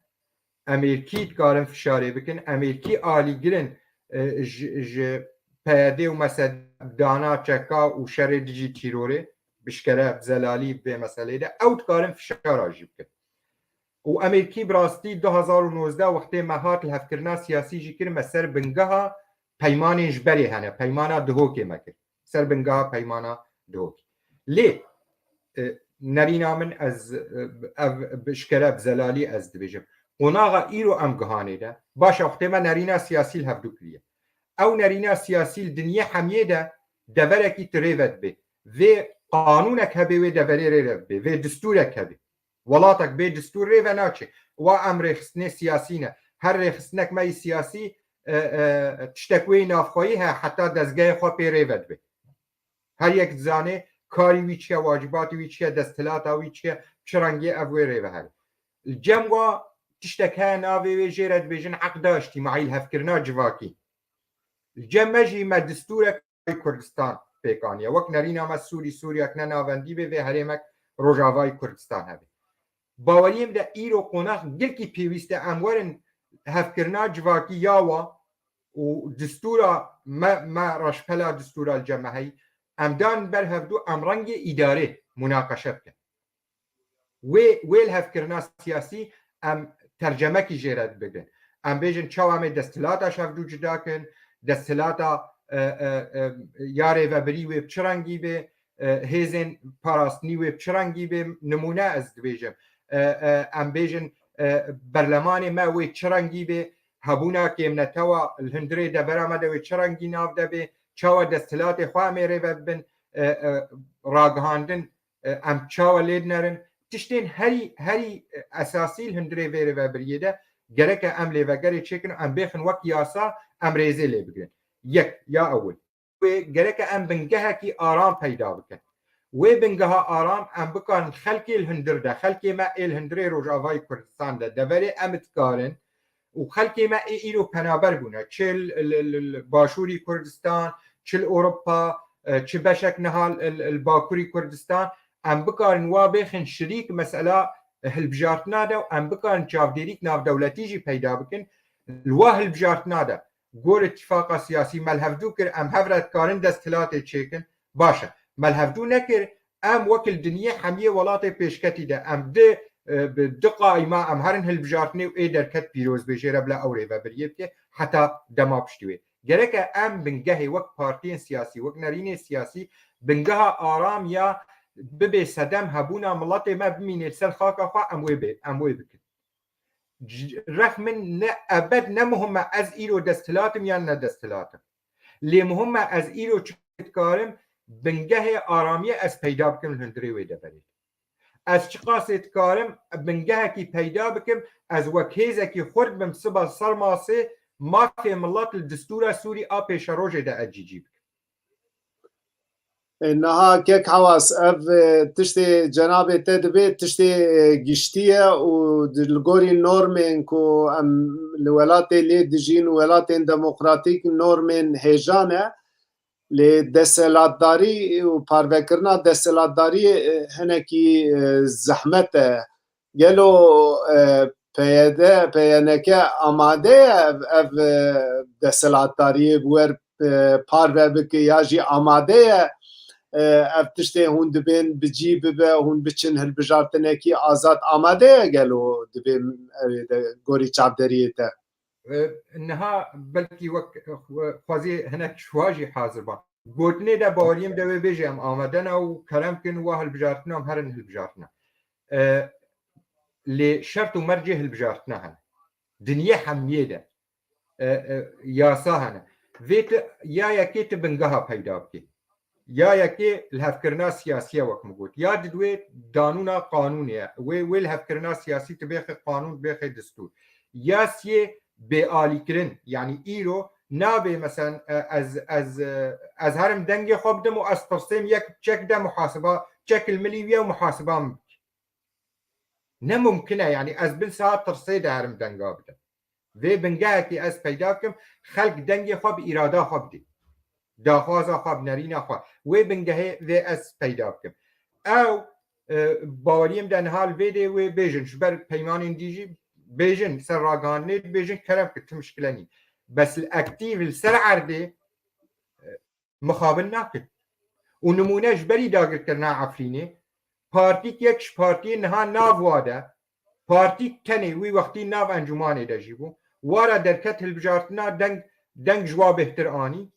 Amerîkî dikarin fişarê bikin. Amerîkî alîgirin, e, ji, ji P Y D û mesed dana çeka û şerê dijî tîrorê, bişkere bi Zelalî vê meselê de. Ew dikarin fişara jî bikin. Û Amerîkî bi rastî du hezar û nozdeh wextê me hat li hevkirina siyasî jî kir, me ser bingeha peymanên ji berê hene, peymana Duhokê me kir. Ser bingeha peymana Duhokê. Lê, e, nerîna min ez, e, ev bi şkere bi Zelalî ez dibêjim. Qonaxa îro em gihanê de, baş e, wextê me nerîna siyasî li hevdû kiriye. Ew nerîna siyasî li dinyê hemiyê de deverekî tu rê ve dibe. Vê qanûnek hebe wê deverê rê ve dibe, vê distûrek hebe. Welatek bê distûr rê ve naçe. Wa em rêxistinê siyasî ne. Her rêxistinek me yî siyasî, e, e, tiştek wê yî navxweyî he, heta dezgehê xwe pê rê ve dibe. Her yek dizane karî wî çi ye, wacîbatê wî çi ye, desthilata wî çi ye, çi rengê ev wê rê ve here. Li cem wa tiştek heye navê wê jê re dibêjin eqda îctîmaî, li hevkirina civakî. Li cem me jî me distûrek Kurdistan pêk aniye. Wek nerîna me Sûrî, Sûriyek ne navendî bê, vê herêmek Rojavayê Kurdistan hebe. Baweriyê min de îro qonax gelkî pêwîst e, em werin hevkirina civakî ya wa û distûra me, me reşpela distûra li cem me heyî, em dan ber hevdû, em rengê îdarê munaqeşe bikin. Wê, wê li hevkirina siyasî em tercemekî jê re bigrin. Em bêjin çawa em ê desthilata ji hevdû cuda kin, desthilata, e, e, e, ya rêvebirî wê bi çi rengî bê, e, hêzên parastinî wê bi çi rengî bê, nimûne ez dibêjim. E, e, em bêjin, e, berlemanê me wê çi rengî bê, hebûna kêmnetewa li hundirê devera me de wê çi rengî nav de bê, çawa desthilatê xwe em ê rêve bibin, e, e, ragihandin, e, em çawa lê dinerin? Tiştên herî, herî, e, esasî li hundirê vê rêvebiriyê de gereke em lêvegerê çêkin û em bêxin wek yasa, em rêzê lê bigirin. Yek, ya ewil. Wê gereke em bingehekî aram peyda bikin. Wê bingeha aram em bikarin xelkê li hundir de, xelkê me ê li hundirê Rojavayê Kurdistan de, deverê em dikarin û xelkê me ê îro penaber bûne. Çi li, li, li, li Başûrî Kurdistan, çi li Ewropa, e, çi beşek niha li, li, li Bakurî Kurdistan, em bikarin wa bêxin şirîk mesela hilbijartina de û em bikarin çavdêrîk navdewletî jî peyda bikin. Li wa hilbijartina de gor îtîfaqa siyasî me li hevdû kir, em hev re dikarin desthilatê çêkin. Baş e. Me li hevdû nekir, em wek li dinyê hemiyê welatê pêşketî de em di, e, bi du qaîma em herin hilbijartinê û ê derket pîroz bê jê re bila ew rêvebiriyê bike heta dema piştî wê. Gereke em bingehê wek partiyên siyasî, wek nerînê siyasî, bingeha aram ya bibê sedem hebûna miletê me bimînê li ser xaka xwe, em wê bê, em wê bikin. Ji, reh min ne ebed ne muhim e ez îro desthilat im yan ne desthilat im. Lê muhim e ez îro çi dikarim bingehê aramiyê ez peyda bikim li hundirê wê deverê. Ez çiqasê dikarim bingehekî peyda bikim, ez wek hêzekî xurt bim siba ser masê mafê milet li distûra Sûrî a pêşerojê de ez cîcî bikim. E, niha kek Hewas, ev, e, tiştê cenabê te dibê tiştê, e, giştî ye û di, li gorî normên ku em li welatê lê dijîn û welatên demokratîk normên hêja ne. Lê desthilatdarî û parvekirina desthilatdariyê, e, hinekî, e, zehmet e. Gelo, e, P Y D, P Y N K amade ye ev, ev, e, desthilatdariyê bi wer, e, parve bike ya jî amade ye, e, ev tiştê hûn dibên bi cî bibe, hûn biçin hilbijartinekî azad amade ye gelo dibê, e, de, gorî çavderiyê te? E, niha belkî wek, e, xwezî hinek şiwa jî hazir ba. Gotinê de baweriyê min de wê bêje em amade ne û kerem kin wa hilbijartina em herin hilbijartina. E, lê şert û mercê hilbijartina hene. Dinyê hemiyê de, e, e, yasa hene. Vê tu ya yekê tu bingeha peyda bikî. Ya yekê lihevkirina siyasî ye wek min got. Ya didwê danûna qanûnê ye. Wê, wê lihevkirina siyasî tu bêxê qanûn, bêxê distûr. Ya siyê bêalîkirin. Yanî îro nabê, meselen, e, ez, ez, e, ez herim dengê xwe bidim û ez tirsêm yek çek de muhasiba, çek li milî wî ye û muhasiba min bike. Ne mumkin e, yanî ez bin saet tirsê de herim denga bidim. Vê bingehekî ez peyda bikim, xelk dengê xwe bi îrada xwe bidê. Daxwaza xwe bi nerîna xwe. Wê bingehê vê ez peyda bikim. Ew, e, baweriyê min de niha li vê dê wê bêjin, ji ber peymanên dî jî bêjin, ser ragihandinê bêjin, kerem kir, tu mişkile nî. Bes li aktîf li ser erdê, e, mixabin nakin. Û nimûne ji berî dagirkirina Efrînê, partîk yek ji partiyên niha nav wa de, partîk tenê wî wextî nav encûmanê de jî bû, wara derket hilbijartina deng, deng ji wa bêhtir anî.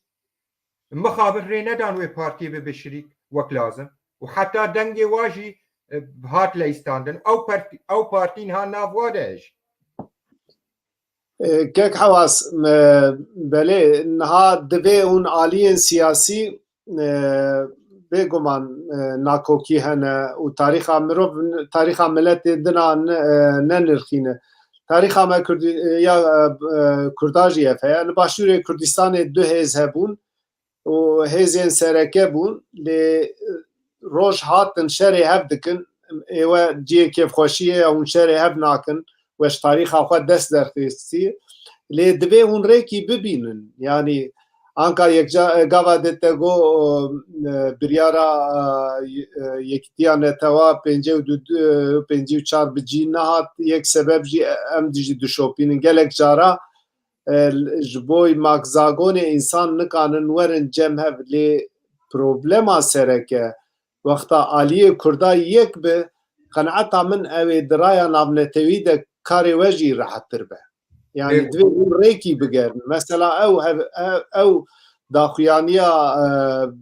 Mixabin rê nedan wê partiyê bibe şirîk wek lazim. Û heta dengê wa jî, e, hat leyîstandin. Ew partî, ew partî niha nav wa de ye jî. E, Kek Hewas, e, belê, niha divê hûn aliyên siyasî, e, bêguman, e, nakokî hene û tarîxa mirov, tarîxa miletê dina ne, e, nenirxîne. Tarîxa me Kurdî-, e, ya, e, e, Kurda jî ev heye. Li Başûrê Kurdistanê du hêz hebûn û hêzên sereke bûn, lê roj hatin şerê hev dikin, êwe cihê kêfxweşiyê ye, hûn şerê hev nakin, we ji tarîxa xwe dest derxistî. Lê divê hûn rêkî bibînin. Yanî anka yekca, e, gava de te got, e, biryara, e, Yekîtiya Netewa pêncî û du, e, pêncî û çar bi cî nehat, yek sebeb jî em dijî dişopînin. Gelek cara e, ji bo makzagonê însan nikanin werin cem hev, lê problema sereke wexta aliyê Kurda yek bi, qenaeta min ew ê di raya navnetewî de karê we jî rehettir be. Yani divê hûn rêkî bigerin. Mesela ew hev-, ew, ew daxuyaniya, e,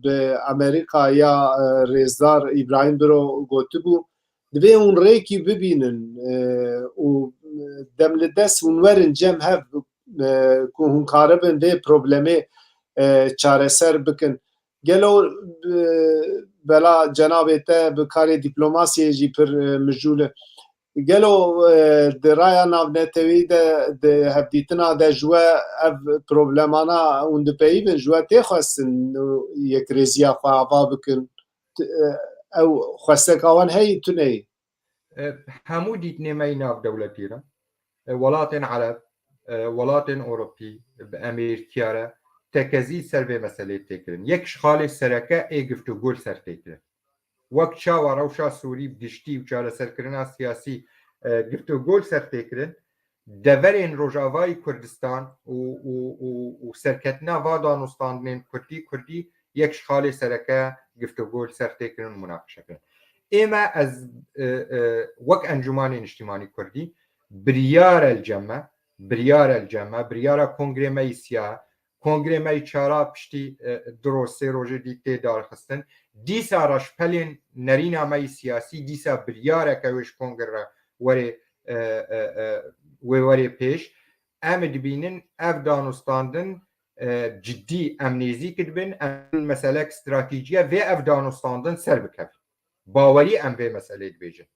bi Amerîka ya, e, rêzdar Îbrahîm Biro gotibû, divê hûn rêkî bibînin, e, û dem li dest hûn werin cem hev, e, ku hûn karibin vê problemê, e, çareser bikin. Gelo, e, bela cenabê te bi karê dîplomasiyê jî pir, e, mijûl e. Gelo, e, di raya navnetewî de, di hevdîtina de ji we ev problemana hûn dipeyivin, ji we tê xwestin yekrêziya xwe ava bikin? T-, e, ew xwesteka wan heyî tune yî? E, hemû dîtinê me yî navdewletî re, e, welatên Ereb, e, welatên Ewropî, bi Amerîkiya re tekezî ser vê meseleyê tê kirin. Yek ji xalê sereke ê giftûgû li ser tê kirin. Wek çawa rewşa Sûrî bi giştî û çareserkirina siyasî, e, giftûgû li ser tê kirin, deverên Rojavayî Kurdistan û, û, û, û serketina va danûstandinên Kurdî, Kurdî yek ji xalê sereke giftûgû li ser tê kirin û munaqeşe kirin. Ê me ez, e, e, wek Encûmanê Niştimanî Kurdî biryar e li cem me, biryar e li cem me, biryara kongrê me yî siya, kongrê me yî çara piştî, e, du roj, sê rojê dî tê darxistin. Dîsa re ji pelên nerîna me yî siyasî, dîsa biryareke wê ji kongre re werê, e, e, e, wê werê pêş. Em ê dibînin ev danûstandin, e, cidî em nêzîk dibin, em meselek stratejî ye, vê ev danûstandin ser bikevin. Bawerî em vê meselê dibêjin.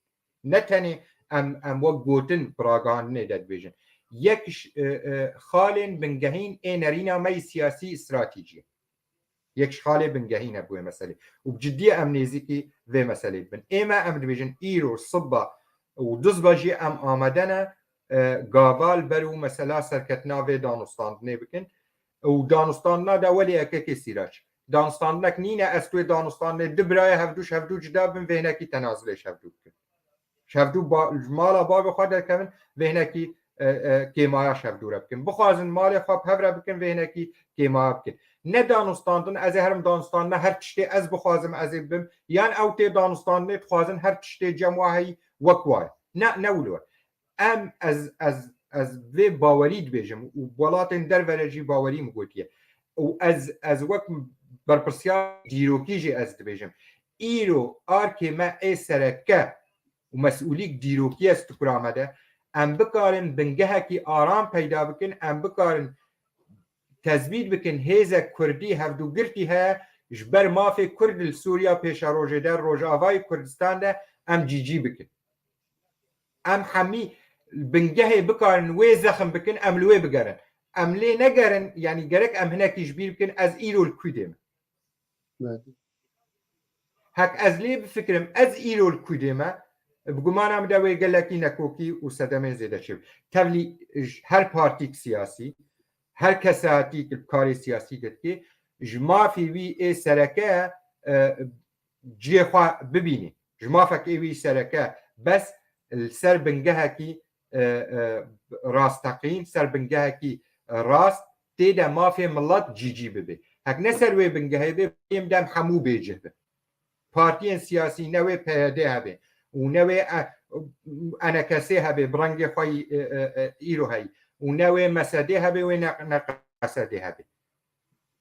Ne tenê em, em wek gotin bi ragihandinê de dibêjin. Yek ji, e, e, xalên bingehîn ê nerîna me yî siyasî stratejî ye. Yek ji xalê bingehîn e bi wê meselê. Û bi cidî em nêzîkî vê meselê dibin. Ê me em dibêjin îro, siba û duzba jî em amade ne, e, gava li ber û mesela serketina vê danûstandinê bikin. Û danûstandina de welê yekekê Sîrac. Danûstandinek nîne ez tu wê danûstandinê du birayê hevdû ji hevdû cuda bin, vê hinekî tenazilê ji hevdû bikin. Ji hevdû ba-, ji mala bavê xwe derkevin, vê hinekî, e, e, kêmaya ji hevdû re bikin. Bixwazin malê xwe bi hev re bikin, vê hinekî kêmaya bikin. Ne danûstandin, ez ê herim danûstandina her tiştê ez bixwazim ez ê bim, yan ew tê danûstandinê dixwazin her tiştê cem wa heyî wek wa ye. Ne, ne wilo ye. Em, ez, ez, ez vê bawerî dibêjim û welatên derve re jî bawerî min gotiye. Û ez, ez wek berpirsiyar dîrokî jî ez dibêjim. Îro arkê me ê sereke û mesûlîk dîrokî ye stûkura me de. Em bikarin bingehekî aram peyda bikin, em bikarin tezbît bikin hêzek Kurdî hevdûgirtî heye, ji ber mafê Kurd li Sûriya pêşerojê de, Rojavayê Kurdistan de em cîcî bikin. Em hemî bingehê bikarin wê zexm bikin, em li wê bigerin. Em lê negerin, yanî gerek em hinekî ji bîr bikin, ez îro li ku dê me? Belê. Hek ez lê bifikirim, ez îro li ku dê me? Bi gumana min de wê gelekî nekokî û sedemên zêde çêbin. Tevlî ji her partîk siyasî, her kesaetîk li karê siyasî de dike, ji mafê wî ê sereke, e, cihê xwe bibînî. Ji mafekê wî sereke bes li ser bingehekî, e, e, rasteqîn, ser bingehekî rast tê de mafê milet cîcî bibe. Hek ne ser wê bingehê be, em dem hemû bêcih bin. Partiyên siyasî ne wê P Y D hebe û ne wê, e, E N K S hebe, bi rengê xwe yî, e, e, e, îro heyî û ne wê M S D hebe, wê ne, ne Q S D hebe.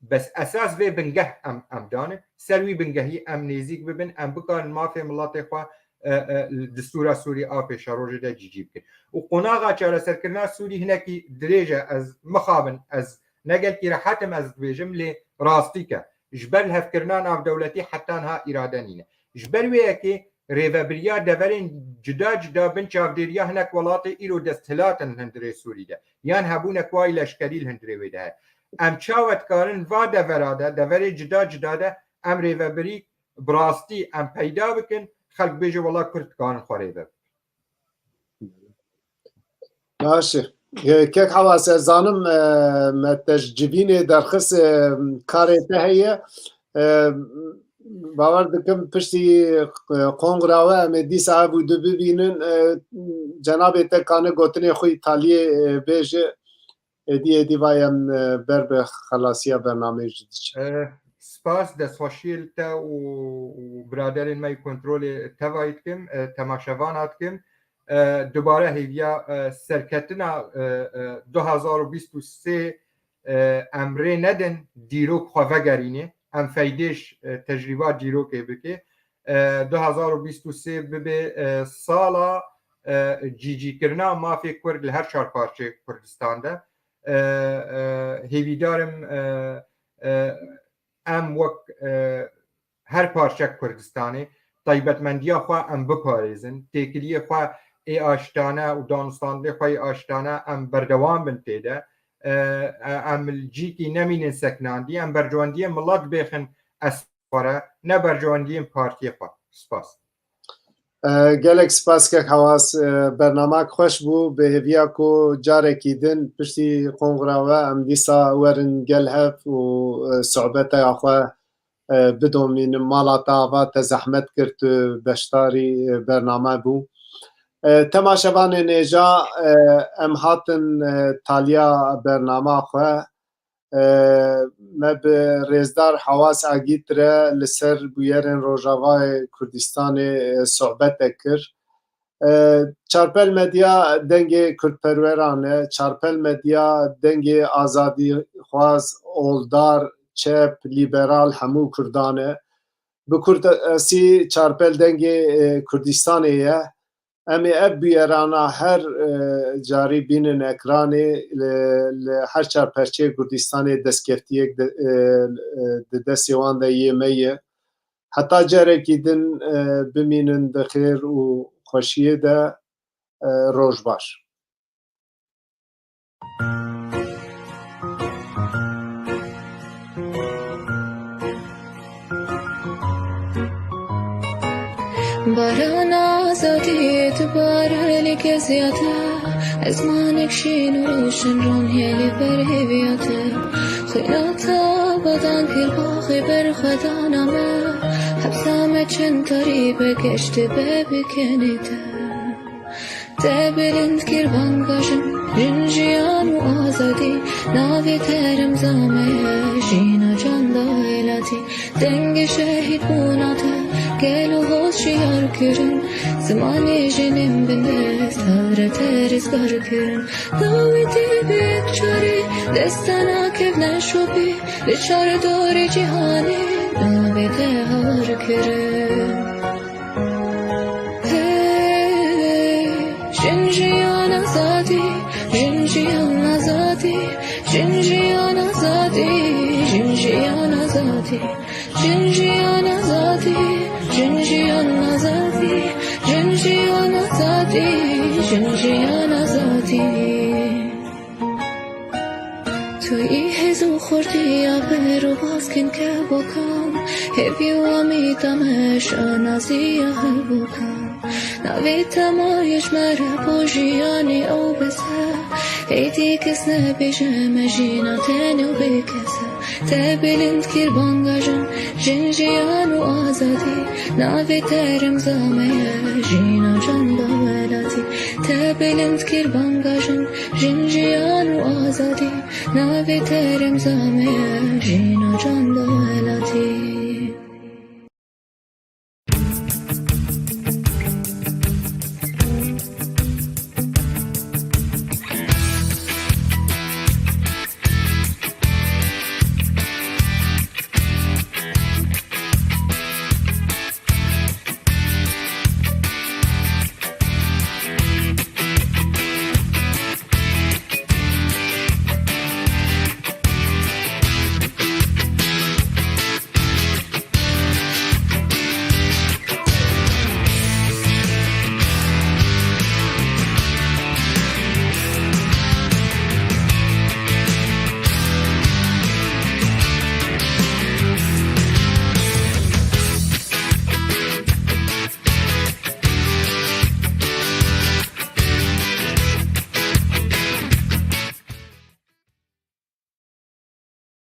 Bes esas vê bingeh em, em dane, ser wî bingehî em nêzîk bibin, em bikarin mafê miletê xwe, e, e, li distûra Sûrî a pêşerojê de cîcî bikin. Û qonaxa çareserkirina Sûrî hinekî dirêj e, ez mixabin, ez ne gelkî rehet im ez dibêjim, lê rastîk e. Ji ber lihevkirina navdewletî heta niha îrade nîne. Ji ber wê yekê rêvebiriya deverên cuda cuda bin çavdêriya hinek welatê îro desthilat in li hundirê Sûrî de, yan hebûnek wayî leşkerî li hundirê wê de heye. Em çawa dikarin va devera de, deverê cuda cuda de em rêvebirî bi rastî em peyda bikin, xelk bêje wela Kurd dikarin xwe rêve bikin. Baş e. Kek Hewas, ez zanim, e, me te ji civînê derxist, e, karê te heye. E, bawer dikim piştî, e, kongra we em ê dîsa ev û du bibînin. E, cenabê te kane gotinê xwe îtaliyê, e, bêje. Êdî, êdî vay em, e, ber bi xelasiya bernameyê jî diçin. E, spas, destxweşiyê li te û, û biraderên me yê kontrolê tevayî dikim, e, temaşevana dikim. E, dubare hêviya, e, serketina, e, e, du hazar û bîst û sê, e, em rê nedin dîrok xwe vegerîne, em feydê ji, e, tecrîba dîrokê bike. E, du hazar û bîst û sê bibe, e, sala, e, cîcîkirina mafê Kurd li her çar parçeyê Kurdistan de. E, e, hêvîdar im, e, e, em wek, e, her parçek Kurdistanê taybetmendiya xwe em biparêzin, têkiliyê xwe ê aştane û danûstandinê xwe yê aştane em berdewam bin tê de. E, e, em li cîkî nemînin seknandî, em bercewendiyên milet bêxin esas xwe re, ne bercewendiyên partiyê xwe. Spas. E, gelek spas kek Hewas. E, bernamek xweş bû. Bi hêviya ku carekî din piştî kongra we em dîsa werin gel hev û, e, sohbeteya xwe, e, bidomînin. Mala te ava te zehmet kir, tu beşdarî, e, bername bû. E, temaşevanên hêja, e, em hatin, e, taliya bernama xwe. E, me bi rêzdar Hewas Agît re li ser bûyerên Rojavayê Kurdistanê, e, sohbetek kir. E, Çarpel Medya dengê kurdperweran e, Çarpel Medya dengê azadîxwaz, oldar, çep, lîberal hemû kurdan e. Bi kurdasî Çarpel dengê, e, Kurdistanê ye. Em ê ev bûyerana her, e, carî bînin ekranê, li, li her çar perçeyê Kurdistanê destkeftiyek di, e, e, di destê wan de yê me ye. Heta carekî din, e, bimînin di xêr û xweşiyê de, e, roj baş. Barana azadiyê dibare lê keziyata. Ezmanek şîn û roşin roniyê li ber hêviyate. Xwînata badan kir baxê berxwedana me. Hepsa me çend tarî be geştê be bi kenê te. Te bilind kir banga jin, jin jiyan û azadî. Navê te remza me ye, jîna can da welatî. Dengê şehîd bûna te, gelo hoz şiyar kirin. Zimanê jinên bindest, hev re te rizgar kirin. Dawî te bi yek çarî, destana kevne şopî. Li çar dorê cîhanê, navê te har kirin. Hey, jin jiyan azadî, jin jiyan azadî, jin jiyan azadî, jin jiyan azadî, jin jiyan azadî, jin jiyan azadî, jin jiyan azadî, jin jiyan azadî. Tu yî hêz û xurtiya ber û baskên kevokan, hêvî û amîta me şanaziya hevokan. Navê te maye ji me re bo jiyanê ew bes e. Êdî kes nebêje me jîna tenê û bêkes e. Te bilind kir banga jin, jin jiyan û azadî. Navê te remza me ye, jîna can da welatî. Te bilind kir banga jin, jin jiyan û azadî. Navê te remza me ye, jîna can da welatî.